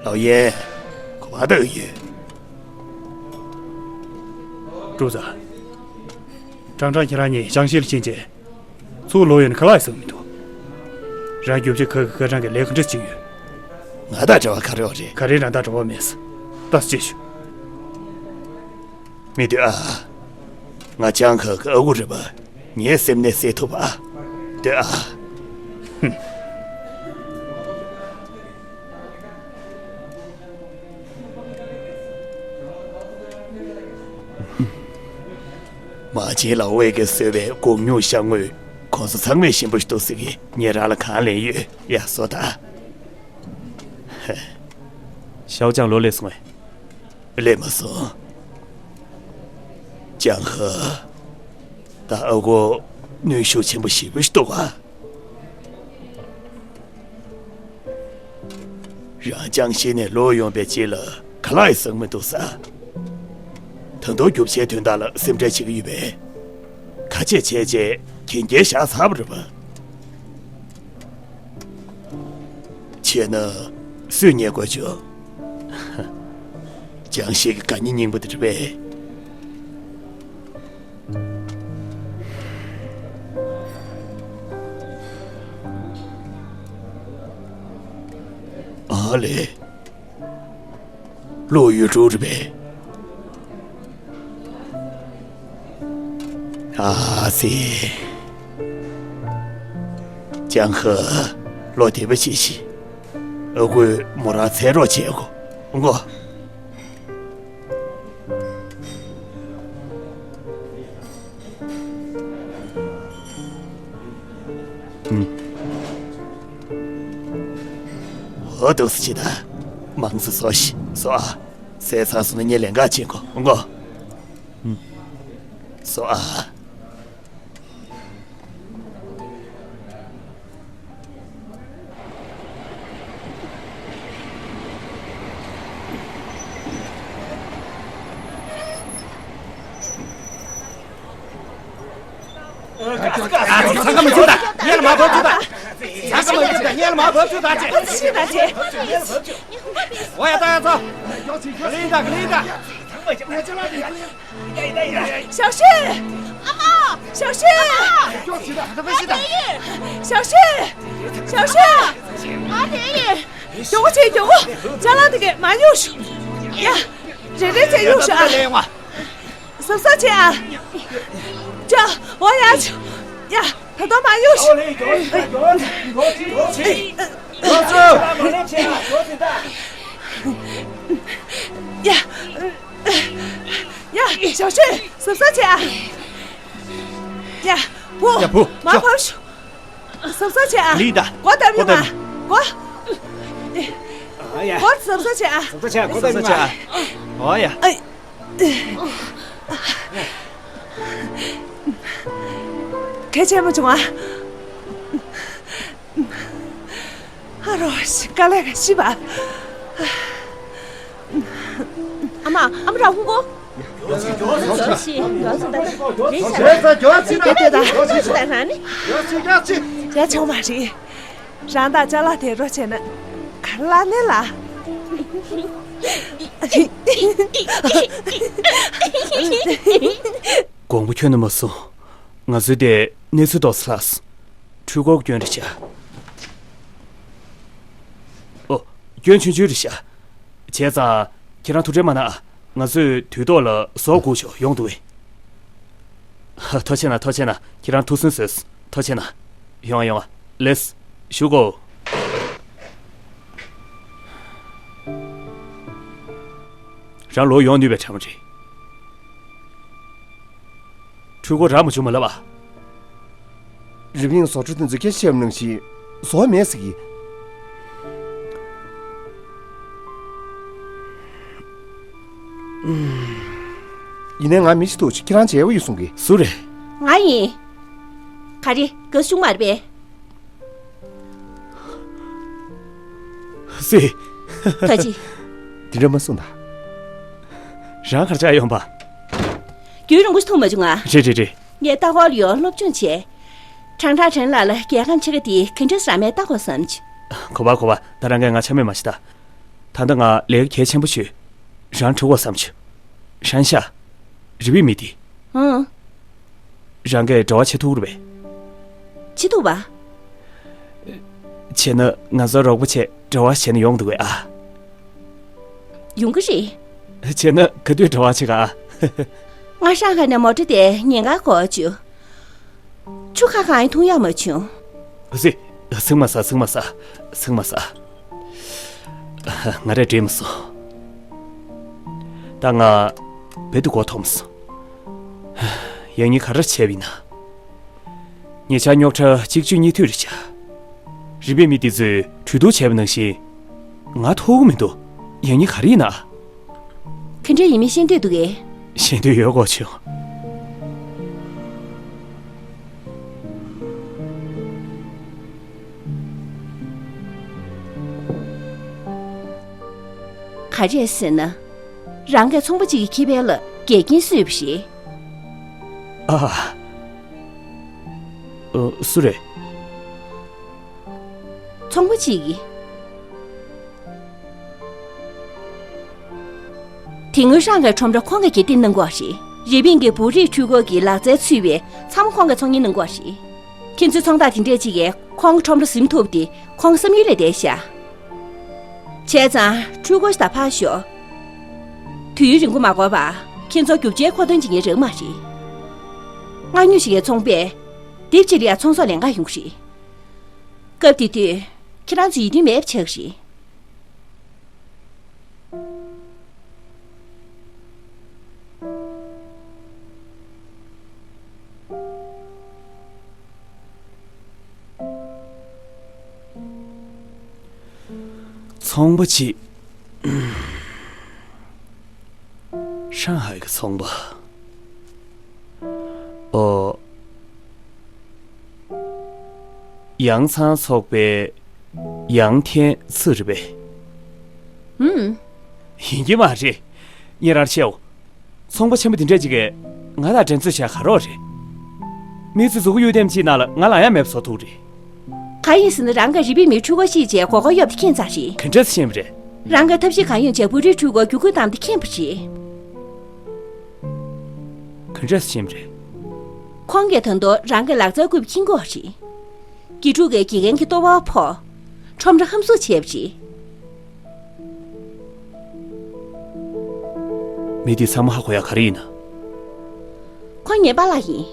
ལའོ་ཡན། ག་པར་བསྡད་ཡོད། ཀྲུའུ་ཙང་། ཀྲང་ཀྲང་ཁྱེད་རང་གཉིས་ཅང་ཤིས་ལ་ཕྱིན་རྗེས། ཚུར་ལོག་ཡོང་ནས་ཁ་ལག་ཟ་གི་མི་འདུག་རང་རྒྱུ་ཆ་ཁག་གི་སྐར་གྲངས་ཀྱི་ལས་ཀ་འདྲ་ཅིག་ཡོད། ང་དང་འབྲེལ་བ་ག་རེ་ཡོད་རེད། ག་རེ་རང་དང་འབྲེལ་བ་མེད། ད་ཅི་ཞུ། མི་སྡོད་ཨ། ང་ཅང་ཁ་གི་ཨ་ཁུ་རེད་པ། ངའི་སེམས་ནད་སེལ་ཐུབ་ཨ། སྡོད་ཨ། ཧུམ། མ་བྱན་ལའོ་ཝེ་གིས་བཟོས་པའི་སྒོག་སྨྱུག་ཤ་དངོས། གོང་ས་ཚང་མས་ཞིམ་པོ་ཞིག་འདུག་ཟེར་གི། ངས་རང་ལ་གང་ལེན་ཡོད། ཡ་ཟོ་ད། ཞའོ་ཅང་ལོ་སླེབས་སོང་ངས། སླེབས་མ་སོང་། ཅང་ཧ། ད་ཨ་ཁུ་ནུས་ཤུགས་ཆེན་པོ་ཞེ་པོ་ཞིག་འདུག་ག་རང་ཅང་ཤིས་ནས་ལོག་ཡོང་པའི་རྗེས་ལ་ཁ་ལག་ཡང་ཟ་གི་མི་འདུག་ས། ད་དུང་རྒྱུ་ཆའི་དོན་དག་ལ་སེམས་ཁྲལ་བྱེད་ཀྱི་ཡོད་པས། ཁ་ཆད་བྱས་རྗེས་གན་རྐྱལ་བཞག་ཚར་བ་རེད་པ། བྱས་ན་སུས་ཉན་དགོས་བྱུང་། ཅང་ཤིས་ཀྱི་དགའ་ཉེ་སྙིང་པོ་དེ་རེད་པས། ཨ་ལེ། ལོ་ཡུལ་གྲུ་རེད་པས། ཨ་ཙི། ཅང་ཧ། ལོ་བདེ་པོ་བྱེད་ཤིག་ཨ་ཁུས་མོ་རང་འཚོལ་རོགས་བྱེད་གོ། ངོ་། ཨུམ། འོ་འདུག་སེ་བྱེད་ད། མང་ཙམ་ཟོ་ཤིག་ཟོ་ཨ། ཟས་ཚར་སོང་ན་ངས་ལན་འགའ་བྱེད་དགོས། འོང་གོ། སོ་ཨ། ཚང་ཀ་མ་ཚུད་ད། ཉལ་མ་བབས་ཚུད་ད། ཚང་ཀ་མ་ཚུད་ད། ཉལ་མ་བབས་ཚུད་ད་ཅེ། ཨ་ཙི་ཤི་ད་ཅེ། འོ་ཡ་ད་ཡ་ཚོ། ག་ལེ་ཡིན་ད་ག་ལེ་ཡིན་ད། ཞའོ་ཤུན། ཨ་མ། ཞའོ་ཤུན། ཞའོ་ཤུན། ཞའོ་ཤུན། ཨ་དེ་ཡིན། མགྱོགས་པོ་བྱེད་མགྱོགས་པོ། ཅ་ལག་དེ་གས་མ་གཡུག་ཤོག་ཡ། རེ་རེ་བྱས་གཡུག་ཤོག་ཨ། གཟབ་གཟབ་བྱེད་ཨ། ཅ། འོ་ཡ། ཡ། ད་དུང་མ་གཡུག་ཤོག་ཡ། ཡ། ཞའོ་ཤུན། གཟབ་གཟབ་བྱེད་ཨ། ཡ། བུ། ཡ། བུ། མར་བབས་ཤོག་གཟབ་གཟབ་བྱེད་ཨ། ལི་ད། སྒོ་བརྡབ་ཡོང་མ། སྒོ། ཨ་ཡ། སྒོ་གཟབ་གཟབ་བྱེད་ཨ། གཟབ་གཟབ་བྱེད་ཨ། སྒོ་བརྡབ་ཡོང་མ། འོ་ཡ། ཨ། གལ་ཆེན་པོ་བྱུང་ཨ། ཨ་རོ་ཤི། དཀའ་ལས་ཁག་ཤི་བ། ཨ་མ། ཨ་མ་ར་ཧུང་གོ། ཡ་ཆུང་མ་རེད། རང་དང་ཅ་ལག་དེ་རོ་བྱས་ན་ག་རེ་ལ་ནས་ལ། དགོངས་པ་ཁྱོན་ནས་མ་གསུང་། ང་ཚོའི་དེ་གནས་ཚུལ་ཏོག་ཙམ་ལྷག་སོང་། འཕྲུལ་འཁོར་སྐྱོན་རེད་ཤག་ཨོ། སྐྱོན་ཆུང་ཆུང་རེད་ཤག་བྱས་ཙང་ཁྱེད་རང་ཐུགས་ཁྲལ་མ་གནང་ཨ། ང་ཚོས་དུས་ཐོག་ལ་བཟོ་དགོས་ཤོག་ཡོང་འདུག་བས། ཧ། ཐུགས་རྗེ་གནང་། ཐུགས་རྗེ་གནང་། ཁྱེད་རང་ཐུགས་སུན་གསོས། ཐུགས་རྗེ་གནང་། ཡོང་ཨ་ཡོང་ཨ། ལེས། བཞུགས་གོ། རང་ལོག་ཡོང་ནུས་པའི་གྲ་མ་རེད། འཕྲུལ་འཁོར་རག་མ་བྱུང་མ་ལབ་ཨ། རི་པིན་བཟོ་གྲྭ་དེ་ཚོས་སྐད་ཆ་བཤད་པ་ནང་བཞིན་བཟོ་བ་མེད་ཟེར་གི། ཡིན་ནའི་ང་མི་ཞིག་འདུག་ཁྱེད་རང་མཇལ་བ་ཡོད་གསུང་གི། སུ་རེད། ང་ཡིན། ག་རེ། དགའ་བྱུང་མ་རེད་པས། སི། ད་ཅི། དེ་འདྲ་མ་གསུང་ད། རང་གར་ཆགས་ཡོང་པ། རྒྱུན་རིང་པོ་ཞིག་ཐུག་མ་བྱུང་ང་། རེད་རེད་རེད། ངས་ལྟ་སྐོར་ལ་ཡོང་སློབ་སྦྱོང་བྱས། ཁྲང་ཁྲང་ཁྲེན་ལགས་ལ་རྒྱལ་ཁམས་ཕྱེད་ཀ་དེ་ག་འདྲ་ཟ་མེད་ལྟ་དགོས་བསམ་བྱུང་། གོ་བ་གོ་བ། ད་རང་གིས་ང་ཆ་མེད་མ་བྱེད་ད། ད་ལྟ་ང་ལས་ཀ་གལ་ཆེན་པོ་ཞིག་རང་འཁྲིད་དགོས་བསམ་བྱུང་། ཧྲན་ཤ། རི་བོའི་མི་དེ། ཨང་། རང་གིས་འབྲེལ་བ་བྱེད་ཐུབ་རེད་པས། བྱེད་ཐུབ་པ། བྱས་ན་ང་ཚོར་རོགས་པ་བྱས་འབྲེལ་བ་བྱས་ན་ཡོང་འདུག་གས་ཨ། ཡོང་གི་རེད། བྱས་ན་ག་དུས་འབྲེལ་བ་བྱེད་ག་ཨ། ང་ཧྲང་ཧའེ་ནས་མོ་ཊ་དེ་ཉིན་གང་འགོར་བཅུག་ཆུ་ཁ་གང་ཡང་འཐུང་ཡག་མ་བྱུང་། ཟི། ཚིག་མ་ཟ། ཚིག་མ་ཟ། ཚིག་མ་ཟ། ང་རས་བྲིས་མ་སོང་། ད་ང་བེད་དུ་མགོ་ཐོམ་སོང་། ཡང་སྙིང་ག་རེ་བྱས་པ་ཡིན་ན། ཉེ་ཆར་རྙོག་དྲ་གཅིག་གཅོད་གཉིས་མཐུད་རེད་བྱ། རི་པའི་མི་འདི་ཚོས་གྲོས་བསྡུར་བྱས་པ་ནང་བཞིན། ང་ཐོབ་གི་མི་འདུག་ཡང་སྙིང་ག་རེ་ཡིན་ན། ག་འདྲ་ཡིན་མིན་ཤེས་འདོད་འདུག་གས། ཤེས་འདོད་ཡོད་གོ་ཆུང་། ག་རེ་ཟེར་ན། རང་གིས་ཚོང་པ་གཅིག་གི་ཁེ་ཕན་ལ་འགལ་རྐྱེན་བཟོས་པ་རེད། ཨ། ཨ། སུ་རེད། ཚོང་པ་གཅིག་གིས། དེ་སྔོན་ཧྲང་ཧའེ་ཁྲོམ་ར་ཁོང་གིས་གྱེར་འདེབས་གནང་གི་ཡོད་རེད། རི་པིན་གྱི་བོད་རིགས་འཕྲུལ་འཁོར་གྱི་ལག་རྩལ་ཚུད་པའི་ཚང་མ་ཁོང་གིས་ཚོང་གཉེར་གནང་གི་ཡོད་རེད། ཁྱེད་ཚོའི་ཚོང་རྟགས་དེ་འདྲས་གཅིག་གིས་ཁོང་གི་ཁྲོམ་ར་ཟིན་ཐུབ་སྟེ་ཁོང་བསམ་ཡུལ་ལས་འདས་ཤག་བྱས་ཙང་འཕྲུལ་འཁོར་ཞིག་ད་ཕར་ཞོག་དུས་ཡུན་རིང་པོ་མ་འགོར་བར་ཁྱེད་ཚོ་རྒྱུ་ཆའི་མཁོ་འདོན་བྱེད་མཁན་རག་མ་རེད། མངགས་ཉོ་བྱེད་མཁན་ཚོང་པས་དེབ་ཅིག་ལ་ཡང་ཚོང་ཟོག་ལེན་ག་ཡོང་གི་རེད། སྐབས་དེ་དུས་ཁྱེད་རང་ཚོ་ཡིད་རྟོན་མེད་པ་ཆགས་ཀྱི་རེད། ཚོང་པ་གཅིག། ཧྲང་ཧའེ་གི་ཚོང་པ། ཨོ། ཡང་ཚང་ཚོགས་པའི་ཡང་ཐེན་ཚི་རེད་པས། ཧུམ། ཡིན་གྱི་མ་རེད། ངས་རང་བཤད་འོ། ཚོང་པ་ཆེན་པོ་དེ་འདྲས་ཅིག་གིས་ང་ལ་འགྲན་རྩོད་བྱས་ག་རོགས་རེད། མི་ཚོས་གཟུགས་པོ་གཡོ་ལྡེམ་ཅིག་ནང་ལ་ང་ལ་ཡང་མེད་པ་བཟོ་ཐུབ་རེད། གང་ཡིན་ཟེར་ན་རང་གིས་རི་པིན་མིའི་འཕྲུལ་འཁོར་ཤེས་བྱས་མགོ་སྐོར་གཡོབ་དེ་ཁྱེད་ཚང་རེད། ག་འདྲས་ཤེས་པ་རེད། རང་གིས་ཐབས་ཤེས་གང་ཡོང་བྱས་བོད་རིགས་འཕྲུལ་འཁོར་བརྒྱུད་སྐུར་བཏང་སྟེ་ཁྱེད་པ་རེད། ག་འདྲས་ཤེས་པ་རེད། ཁོང་གིས་ད་དུང་རང་གི་ལག་རྩལ་བཀོལ་བའི་ཁྱི་མགོ་རེད། དགེ་ཕྲུག་གིས་དགེ་རྒན་གྱི་ལྟོ་བ་ཕོག་ཁྲོམ་ར་ཧམ་བཟུང་བྱས་པ་རེད། མི་དེ་ཚང་མ་ཧ་གོ་ཡ་ག་རེ་ཡིན་ན། ཁོ་ངའི་པཱ་ལགས་ཡིན།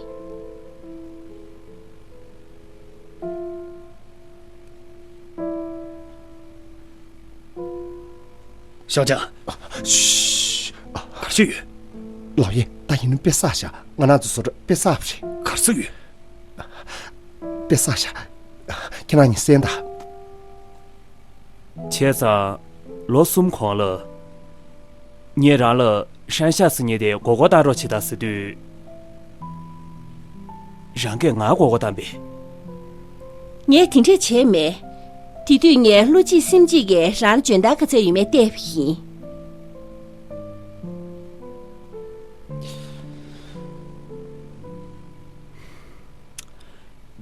ཤོག་ཅང་། ཤི། ག་རེ་ཡོད། ལགས་ཡེ། ད་ཡིན་ནི་དཔེ་བསགས་ཤག་ང་རང་ཚོའི་བཟོ་གྲྭ་དཔེ་བསགས་པ་རེད། ག་རེ་ཡོད། དཔེ་བསགས་ཤག་ཁྱེད་རང་གཉིས་གསན་དང་། བྱས་ཙང་། ལོ་གསུམ་གོང་ལ། ངས་རང་ལ་ཧྲན་ཤ་ཟེར་མཁན་དེ་མགོ་སྐོར་བཏང་རོགས་བྱེད་དང་ཟེར་དུས། རང་གིས་ང་མགོ་སྐོར་བཏང་པས། ངས་དེ་འདྲས་བྱས་མེད། དེ་དུས་ངས་བློ་གཅིག་སེམས་གཅིག་གིས་རང་ལ་འཇོན་ཐང་ག་ཚད་ཡོད་མེད་བལྟས་པ་ཡིན།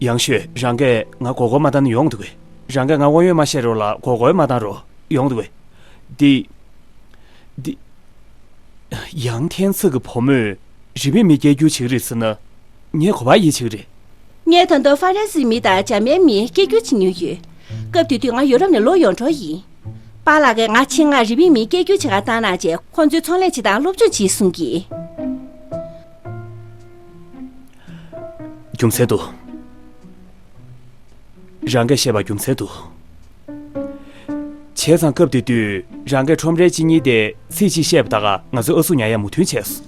ཡང་ཤོས་རང་གིས་ང་མགོ་སྐོར་མ་བཏང་ན་ཡོང་འདུག་གས། རང་གིས་ང་དབང་ཡོད་མ་བཤད་རོགས་ལ་མགོ་སྐོར་མ་བཏང་རོགས་ཡོང་འདུག་གས། འདི། འདི། ཡང་ཐེན་ཚིག་གི་བུ་མོས་རི་པིན་མི་སྐད་སྒྱུར་བྱེད་ཀྱི་རེད་ཟེར་ན། ངས་ག་པར་ཡིད་ཆེས་ཀྱི་རེད། ངས་ད་དུང་ཧྥ་རན་སིའི་མི་དང་འཇར་མན་མི་སྐད་སྒྱུར་བྱེད་མྱོང་ཡོད། སྐབས་དེ་དུས་ང་ཡུ་རོབ་ནས་ལོག་ཡོང་འགྲོ་ཡིན། པཱ་ལགས་ཀྱིས་ང་ཆེད་མངགས་རི་པིན་མི་སྐད་སྒྱུར་བྱེད་གར་བཏང་གནང་རྗེས་ཁོང་ཚོའི་ཚོང་ལས་བྱེད་སྟངས་སློབ་སྦྱོང་བྱེད་གསུང་གིས། རྒྱུ་མཚན་འདུག་རང་གིས་བཤད་པ་རྒྱུ་མཚན་འདུག་བྱས་ཙང་སྐབས་དེ་དུས་རང་གིས་ཁྲོམ་རའི་སྤྱི་གཉེར་དེ་ཚིག་གཅིག་བཤད་པ་དག་ང་ཚོའི་ཨ་ཟུག་ཉར་ཡ་མོས་མཐུན་བྱས་སོང་།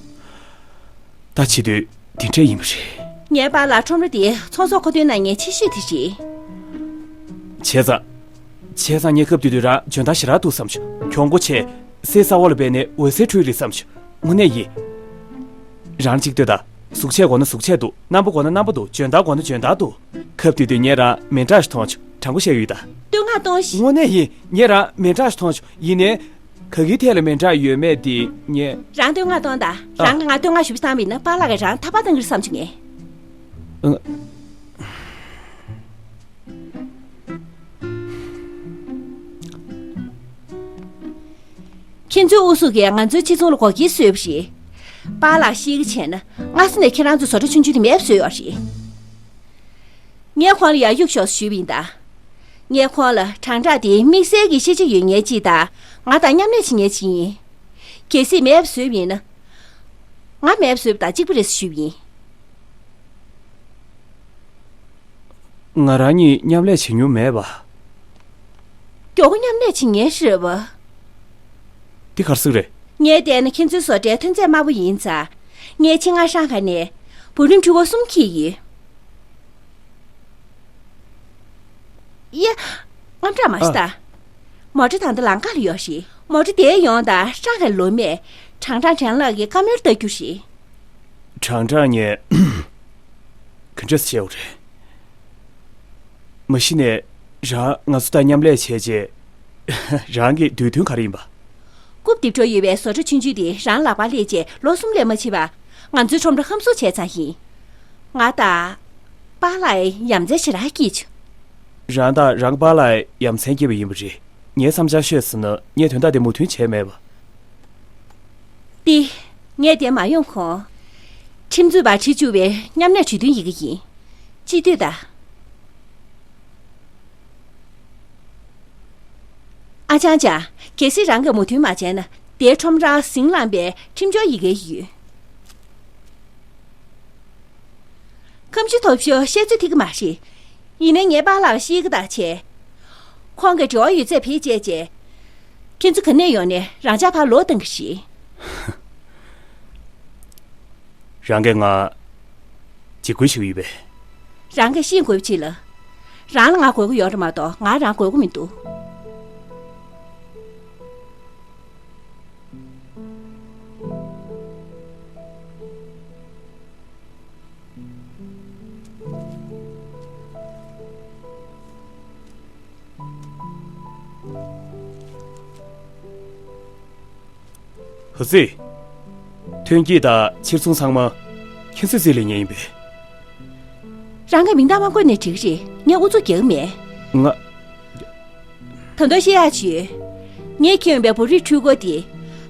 ད་བྱེད་དུས་དེ་འདྲས་ཡིན་པ་རེད། ངའི་པཱ་ལགས་ཁྲོམ་ར་དེའི་ཚོང་ཟོག་མཁོ་འདོན་གནང་མཁན་ཆེ་ཤོས་དེ་རེད། བྱས་ཙང་། བྱས་ཙང་ངས་སྐབས་དེ་དུས་རང་འཇོན་ཐང་ཞེ་དྲག་འདུག་བསམ་བྱུང་། གྱོང་པོ་ཆེ། གསེར་ས་འོག་ལ་སྦས་ནས་འོད་ཟེར་འཕྲོས་རེད་བསམ་བྱུང་། དངོས་གནས་ཡིན། རང་གཅིག་ལྟོས་དང་། གཟུགས་བྱད་དགོས་ན་གཟུགས་བྱད་འདུག་རྣམ་པ་དགོས་ན་རྣམ་པ་འདུག་འཇོན་ཐང་དགོས་ན་འཇོན་ཐང་འདུག་སྐབས་དེ་དུས་ངས་རང་མི་འདྲ་ཞིག་མཐོང་བྱུང་། དྲང་པོ་བཤད་ཡོད་ད། བསྟོད་བསྔགས་གཏོང་ཞིག་དངོས་གནས་ཡིན། ངས་རང་མི་འདྲ་ཞིག་མཐོང་བྱུང་། ཡིན་ནའི། ག་གི་ཐད་ལ་མི་འདྲ་ཡོད་མེད་དེ་ངས། རང་བསྟོད་བསྔགས་གཏོང་དང་། ཨ། རང་གིས་ང་བསྟོད་བསྔགས་ཞུ་བ་བཏང་བ་ཡིན་ན་པཱ་ལགས་ཀྱིས་རང་ཐག་པ་གཏང་གི་རེད་བསམ་བྱུང་ངས། ཨ། ཁྱེད་ཚོའི་ཨུ་ཚུགས་ཀྱིས་ང་ཚོའི་ཁྱིམ་ཚང་ལ་སྒོ་ཁྱི་བཟོས་པ་རེད། པཱ་ལགས་ཤེས་ཀྱི་བྱས་ན་སྔ་ས་ནས་ཁྱེད་རང་ཚོའི་བཟོ་གྲྭ་ཆུང་ཆུང་དེ་མེད་པ་བཟོས་ཡོད་རེད། ངས་ཁོང་ལ་ཡར་གཡུག་ཤོག་ཞུས་པ་ཡིན་ད། ངས་ཁོང་ལ་དྲང་གྲགས་དེ་དམིགས་བསལ་གྱི་ཤེས་བྱ་ཡོད་མཁན་ཅིག་དང་ང་དང་མཉམ་ལས་བྱེད་མཁན་ཅིག་ཡིན། གལ་སྲིད་མེད་པ་བཟོས་པ་ཡིན་ན། ང་མེད་པ་བཟོས་པ་དང་གཅིག་པ་རེད་ཞུས་པ་ཡིན། ང་རང་གཉིས་མཉམ་ལས་བྱེད་མྱོང་མེད་པ། མགྱོགས་པོ་མཉམ་ལས་བྱེད་མཁན་རེད་པ། འདི་ག་རེ་ཟེར་གྱི་རེད། ངས་བལྟས་ན་ཁྱེད་ཚོའི་བཟོ་གྲྭའི་ཐོན་རྫས་དམའ་པོ་ཡིན་ཙང་། ངས་ཆེད་མངགས་ཧྲང་ཧའེ་ནས་བུ་རམ་འཕྲུལ་འཁོར་གསུམ་འཁྱེར་ཡོད། ཡ། དངངས་སྐྲག་མ་བྱེད་ད། ཨ། མོ་ཊ་ད་ལྟ་ལམ་ཁ་ལ་ཡོད་རེད། མོ་ཊ་དེ་ཡོང་དང་ཧྲང་ཧའེ་ལོ་མས་དྲང་ཁྲང་དྲན་ལགས་ཀྱི་བཀའ་མོལ་ལྟ་རྒྱུ་རེད། དྲང་ཁྲང་ངས་ག་འདྲས་བྱས་པ་རེད། མ་གཞི་ནས་རང་ང་ཚོ་དང་མཉམ་ལས་བྱས་རྗེས་རང་གི་འདོད་འདུན་ག་རེ་ཡིན་པ། རྐུབ་རྡིབ་འགྲོ་ཡོད་པའི་བཟོ་གྲྭ་ཆུང་ཆུང་དེ་རང་ལག་པར་སླེབས་རྗེས་ལོ་གསུམ་ལས་མ་ཕྱིན་པ། ང་ཚོའི་ཁྲོམ་ར་ཧམ་བཟུང་བྱས་ཚར་ཡིན། ང་དང་པཱ་ལགས་ཡ་མཚན་ཞེ་དྲག་སྐྱེས་བྱུང་། རང་དང་རང་པཱ་ལགས་ཡ་མཚན་སྐྱེས་པ་ཡིན་པ་རེད། ངའི་བསམ་འཆར་ཤོད་ཟེར་ན་ངས་དོན་དག་དེ་མོས་མཐུན་བྱས་མེད་པ། ཏེ། ངས་དེ་མ་ཡོང་གོང་། ཁྲིམས་རྩོད་པ་ཁྲིད་བཅུག་པའི་མཉམ་ལས་གྲོས་མཐུན་ཡི་གེ་ཡིན། སྤྱི་འཐུས་དང་། ཨ་ཅང་ཅང་། གལ་སྲིད་རང་གིས་མོས་མཐུན་མ་བྱས་ན་དེའི་ཁྲོམ་ར་ཟིང་ལངས་པའི་ཁྲིམས་སྦྱོར་ཡི་གེ་ཡོད། ཁམས་ཆུ་ཐོབ་ཤོར་བཤད་ཚོད་ཐིག་གི་མ་རེད། ཡིན་ནའི་ངའི་པཱ་ལགས་ཤེས་ཀྱི་ད་བྱས། ཁོང་གིས་འབྲེལ་བ་ཡོད་ཚད་བེད་སྤྱད་བྱས། ཁྱེད་ཚོ་ག་ནས་ཡོང་ནས་རང་ཅག་ཕར་ལོག་བཏང་གི་རེད། རང་གིས་ང་འཇིགས་སྐུལ་ཞིག་ཡོད་པས། རང་གིས་ཤེས་དགོས་པ་ཅིག་ལ། རང་ལ་ང་དགོས་ཀྱི་ཡོད་རེད་མ་གཏོགས་ང་རང་དགོས་ཀྱི་མི་འདུག་བུ་ཚེ། ཐོན་སྐྱེད་དང་ཕྱིར་ཚོང་ཚང་མ་ཁྱེད་ཚོས་རྩིས་ལེན་མཁན་ཡིན་པས། རང་གི་མིང་རྟགས་མ་བཀོད་ནས་འགྲིག་རེད། ངས་ཨུ་ཚུགས་རྒྱག་མེད། ང་། ད་དུང་བཤད་ཡག་ཅིག་ཡོད། ངས་ཁྱེར་ཡོང་པའི་བོད་རིགས་འཕྲུལ་འཁོར་དེ།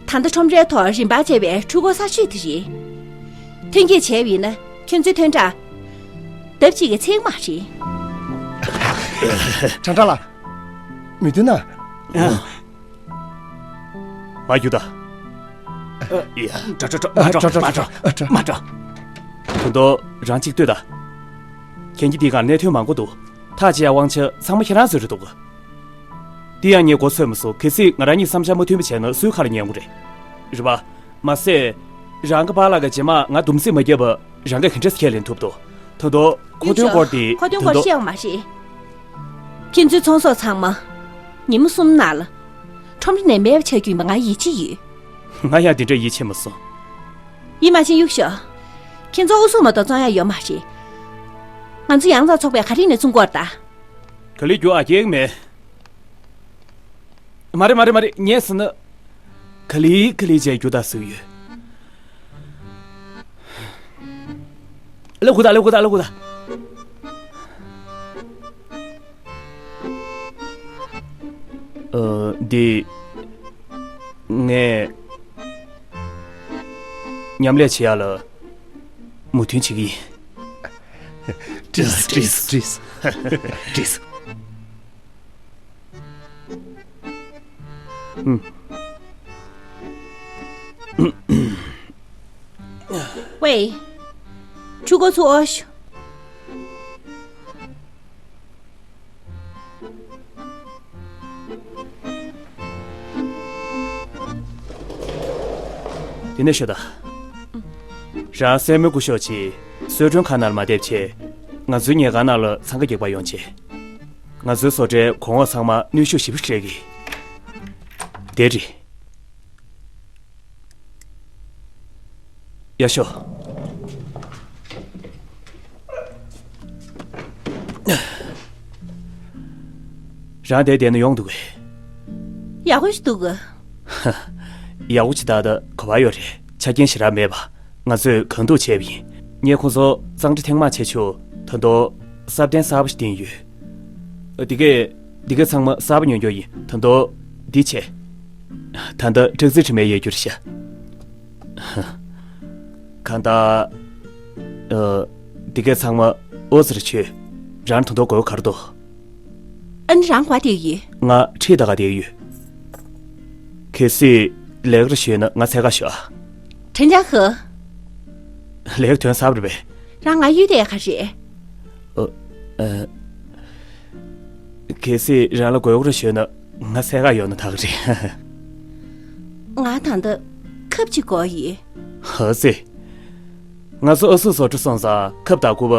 ད་ལྟ་ཁྲོམ་རའི་ཐོག་རིན་པ་ཆེ་བའི་འཕྲུལ་འཁོར་གསར་ཤོས་དེ་རེད། ཐོན་སྐྱེད་བྱས་པ་ཡིན་ན་ཁྱེད་ཚོའི་ཐོན་ཁྲག་ལྡབ་གཅིག་གིས་ཚད་མ་རེད། ཁྲང་ཁྲང་ལགས། མི་མཐུན་ན། ཨ། མ་རྒྱུགས་ད། ཨ། ཡ། འགྲོ་འགྲོ་འགྲོ། མ་འགྲོ། འགྲོ་འགྲོ། མ་འགྲོ། མ་འགྲོ། དོན་དུ་རང་གཅིག་ལྟོས་ད། ཁྱེད་ཀྱི་འདི་གར་གནད་དོན་མང་པོ་འདུག་ཐག་བཅད་ཡ་དབང་ཆ་ཚང་མ་ཁྱེད་རང་ཚོའི་རེད་འདུག་དེ་ཡང་ངས་མགོ་ཚོས་མ་སོང་། གལ་སྲིད་ང་རང་གཉིས་བསམ་འཆར་མ་མཐུན་པ་བྱས་ན་སུའི་ཁ་ལ་ཉན་དགོས་རེད། རེད་པ། མ་ཟད། རང་གི་པཱ་ལགས་ཀྱིས་རྗེས་མ་ང་སྡོམ་རྩིས་མ་བརྒྱབ་པ་རང་གིས་ག་འདྲས་ཁས་ལེན་ཐུབ་འདུག་ད་དུང་མཁོ་དོན་སྐོར་དེ། མཁོ་དོན་སྐོར་ད་དུང་བཤད་ཡོང་མ་རེད། ཁྱེད་ཚོའི་ཚོང་ཟོག་ཚང་མ་ཉིན་མོ་གསུམ་ནང་ལ་ཁྲོམ་ར་ནས་མེད་པ་ཆགས་རྒྱུ་ཡིན་པ་ང་ཡིད་ཆེས་ཡོད། ང་ཡང་དེ་འདྲ་ཡིད་ཆེས་མ་སོང་། ཡིད་མ་ཆེས་གཡུག་ཤོག་ཁྱེད་ཚོ་ཨུ་ཚུགས་མ་གཏོགས་བཙོང་ཡ་ཡོད་མ་རེད། ང་ཚོ་ཡང་དང་ཚོགས་པས་ག་རེ་ནས་བཙོང་དགོས་རེད་ད། ག་ལེར་རྒྱུགས་ཨ། སྐྱེལ་གི་མེད། མ་རེད་མ་རེད་མ་རེད། ངས་ཟེར་ན། ག་ལེར་ག་ལེར་བྱས་རྒྱུགས་ད་ཟེར་གི་ཡོད། ལབ་དགོས་ད། ལབ་དགོས་ད། ལབ་དགོས་ད། ཨ། འདི། ངས་མཉམ་ལས་བྱེད་ཡ་ལ་མོས་མཐུན་བྱེད་ཀྱི་ཡིན། འགྲིག་སོང་། འགྲིག་སོང་། འགྲིག་སོང་། འགྲིག་སོང་། ཨུམ། ཝེ། ཕྲུ་གུ་ཚུར་ཨོ་ཤུ། དེ་ནས་ཤོད་ད། རང་སེན་མོ་སྐུ་ཞབས་ཀྱིས་གསོལ་མགྲོན་ཁང་ནང་ལ་མ་སླེབས་བྱས། ང་ཚོའི་ཉལ་ཁང་ནང་ལ་འཚང་ཁ་རྒྱག་པར་ཡོང་བྱས། ང་ཚོའི་བཟོ་གྲྭའི་གོང་འོག་ཚང་མ་གནོན་ཤུགས་ཞེ་པོ་སྤྲད་ཀྱི། དེ་རེད། ཡར་ཤོག་རང་དེར་བསྡད་ན་ཡོང་འདུག་གས། ཡག་པོ་ཞིག་འདུག་ག་ཡག་པོ་ཅིག་ད་ལྟ་ག་པར་ཡོད་རེད། ཆ་རྐྱེན་ཞེ་དྲག་མེད་པ། ང་ཚོས་གང་ཐུབ་བྱས་པ་ཡིན། ངས་ཁོང་ཚོ་གཙང་སྦྲ་ཐེངས་མང་བྱས་ཆོག་ད་དུང་སྲབ་ཐེངས་གསར་པ་ཞིག་བཏིང་ཡོད། འདི་གས། འདི་གས་ཚང་མ་གསར་པ་ཉོ་རྒྱུ་ཡིན། ད་དུང་འདི་བྱས། ད་ལྟ་སྦྲག་རྩི་དྲི་མེད་ཡོད་རྒྱུ་རེད་ཤག་གང་ལྟར། ཨ། འདི་གས་ཚང་མ་ཨོ་ཙི་རེ་བྱོས། རང་ད་དུང་དགོས་པ་ག་རེ་འདུག་ཨ་ནི་རང་ག་པར་བསྡད་ཡོད། ང་ཁྲིད་ད་ག་བསྡད་ཡོད། གལ་སྲིད་ལས་ཀ་རེ་ཞུས་ན་ང་འཚོལ་ག་ཤོག་ཨ། ཁྲེན་ཅང་ཧེ། ལས་ཀ་དོན་ཟབ་རེད་པས། རང་ང་གཡུག་བསྡད་ག་རེད། ཨ། ཨ། གལ་སྲིད་རང་ལ་དགོས་མཁོ་རེ་ཞུས་ན་ང་འཚོལ་ག་ཡོང་ན་ད་ག་རེད། ང་ད་ལྟ་ཁབ་ཅིག་དགོས་ཡོད། ཧ་ཙི། ང་ཚོ་ཨ་སུ་བཟོ་གྲྭ་སོང་ཙང་ཁབ་དང་སྐུད་པ།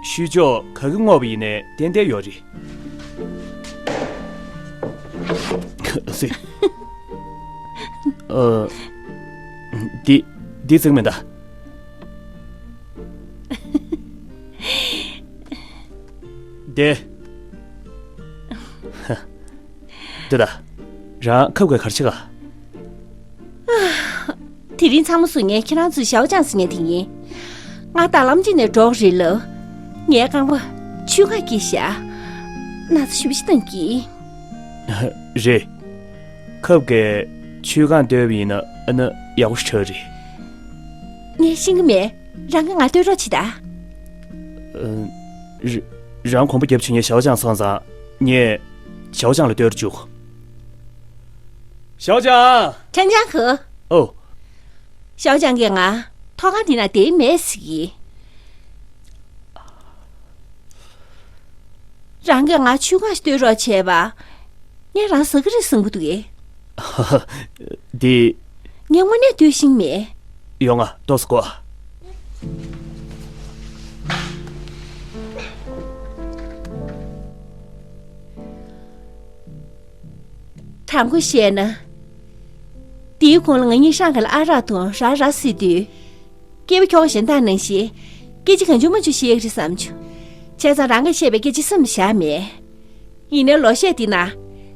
ཤུལ་ཕྱོགས་ག་གི་བསྔོགས་པ་ཡིན་ནའི་ཏན་ཏན་ཡོད་རེད། ཨ་ཙི། ཨ། འདི། འདི་བརྩེགས་མིན་ད། དེ། དེ་ད། རང་ཁབ་ག་ག་རེ་བྱེད་ག་དེ་རིང་ཚང་མ་བཟོ་མཁན་ཁྱེད་རང་ཚོའི་ཞའོ་ཅང་ཟེར་མཁན་དེ་ཡིན། ང་ད་ལམ་གཅིག་ནས་འགྲོ་གི་རེད་ལབ། ངའི་རྐང་པ་ཆུས་བཀང་སྐྱེས་ཤག་ན་ཚ་ཞེ་པོ་ཞིག་བཏང་གི། རེད། ཁབ་ཀྱིས་ཆུས་བཀང་བསྡད་པ་ཡིན་ན་ཨ་ན་ཡག་པོ་ཞེ་དྲག་རེད། ངས་ཤེས་ཀྱི་མེད། རང་གིས་ང་ལྟོས་རོགས་བྱེད་ད། ཨ། ར། རང་གོམ་པ་རྒྱབ་བྱས་ངའི་ཞའོ་ཅང་སོང་ཙང་ངས་ཞའོ་ཅང་ལ་ལྟོས་རོགས་བྱེད། ཞའོ་ཅང་། ཁྲེན་ཅང་ཧེ། ཨོ། ཞའོ་ཅང་གིས་ང་ཐོག་ཁང་འདི་ན་བསྡད་མེད་ཟེར་གི། རང་གིས་ང་ཆུས་བཀང་ཞིག་ལྟོས་རོགས་བྱས་པ། ངས་རང་ཟ་གི་རེད་བསམ་གི་འདུག་གས། འདི། ངས་དངོས་གནས་ལྟོས་ཤེས་མེད། ཡོང་ང་ཏོག་ཙམ་སྒུག་ཨ། དྲང་པོ་བཤད་ན། དེའི་གོང་ལ་ང་གཉིས་ཧྲང་ཧའེ་ལ་ཨ་རག་འཐུང་ར་ར་ཟེར་དུས། སྐྱེས་པ་ཁྱོ་ག་གཞན་དག་ནང་བཞིན། སྐད་ཆ་གང་བྱུང་མང་བྱུང་བཤད་ཀྱི་རེད་བསམ་བྱུང་། བྱས་ཙང་རང་གིས་བཤད་པའི་སྐད་ཆ་བསམ་བཞག་མེད། ཡིན་ནའི་ལོ་ཤས་འདི་ན།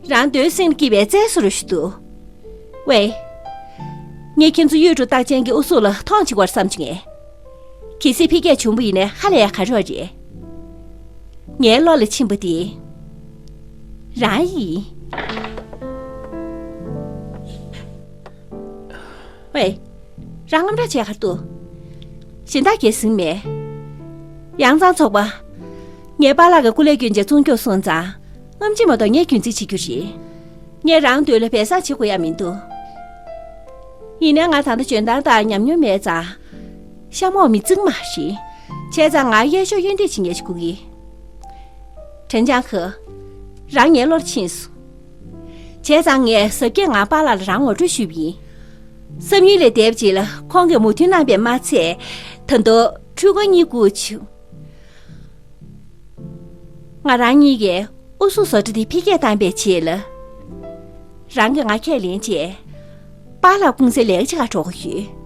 རང་འདོད་སེམས་ལ་སྐྱིད་པའི་རྩྭའི་བཟོ་འདྲ་ཞིག་འདུག་ཝེ། ངས་ཁྱེད་ཚོ་གཡུ་འབྲུག་རྟགས་ཅན་གྱི་ཨུ་ཚུགས་ལ་མཐོང་ཆེ་བར་བསམ་བྱུང་ངས། གལ་སྲིད་འཕེལ་རྒྱས་བྱུང་བ་ཡིན་ན་ཧ་ལས་ཡག་ག་རེ་རེད། ངའི་བློ་ལ་ཕྱིན་པ་དེ་རང་ཡིན། ཝེ། རང་དངངས་སྐྲག་བྱས་ག་རེ་འདུག་གཞན་དག་གིས་ཟིན་མེད། ཡང་གཙང་ཚོགས་པ། ངའི་པཱ་ལགས་ཀྱི་སྐུ་ལས་སྐྱོན་ཆེད་བཙོང་སྐྱོར་སོང་ཙང་། རྔམ་བརྗིད་མ་གཏོགས་ངས་རྒྱུན་འཛིན་བྱེད་རྒྱུ་རེད། ངས་རང་འདོད་ལ་སྦས་གསང་བྱེད་དགོས་ཡ་མི་འདུག་ཡིན་ནའི་ང་ད་ལྟ་འཇོན་ཐང་དང་ཉམས་མྱོང་མེད་ཙང་། གཤམ་འོག་མི་བརྩི་གི་མ་རེད། བྱས་ཙང་ང་གཡས་ཕྱོགས་གཡོན་འདེད་བྱེད་མཁན་ཞིག་དགོས་ཀྱི། དྲན་ཅང་ཁེ། རང་ངའི་བློར་ཕྱིན་སོང་། བྱས་ཙང་ངས་གཟབ་རྒྱས་ངང་པཱ་ལགས་ལ་རང་ངོ་སྤྲོད་ཞུས་པ་ཡིན། བསམ་ཡུལ་ལས་འདས་པ་ཅིག་ལ་ཁོང་གིས་མོས་མཐུན་གནང་བས་མ་ཚད། ད་དུང་འཕྲུལ་འཁོར་གཉིས་བསྐུར་བྱུང་། ང་རང་གཉིས་ཀས་ཨུ་ཚུགས་བཟོ་གྲྭ་དེ་འཕེལ་རྒྱས་བཏང་བའི་ཆེད་ལ། རང་གིས་ང་ཁས་ལེན་བྱས། པཱ་ལགས་ཀུང་སིའི་ལས་ཀ་བྱེད་ག་འགྲོ་དགོས་ཡོད།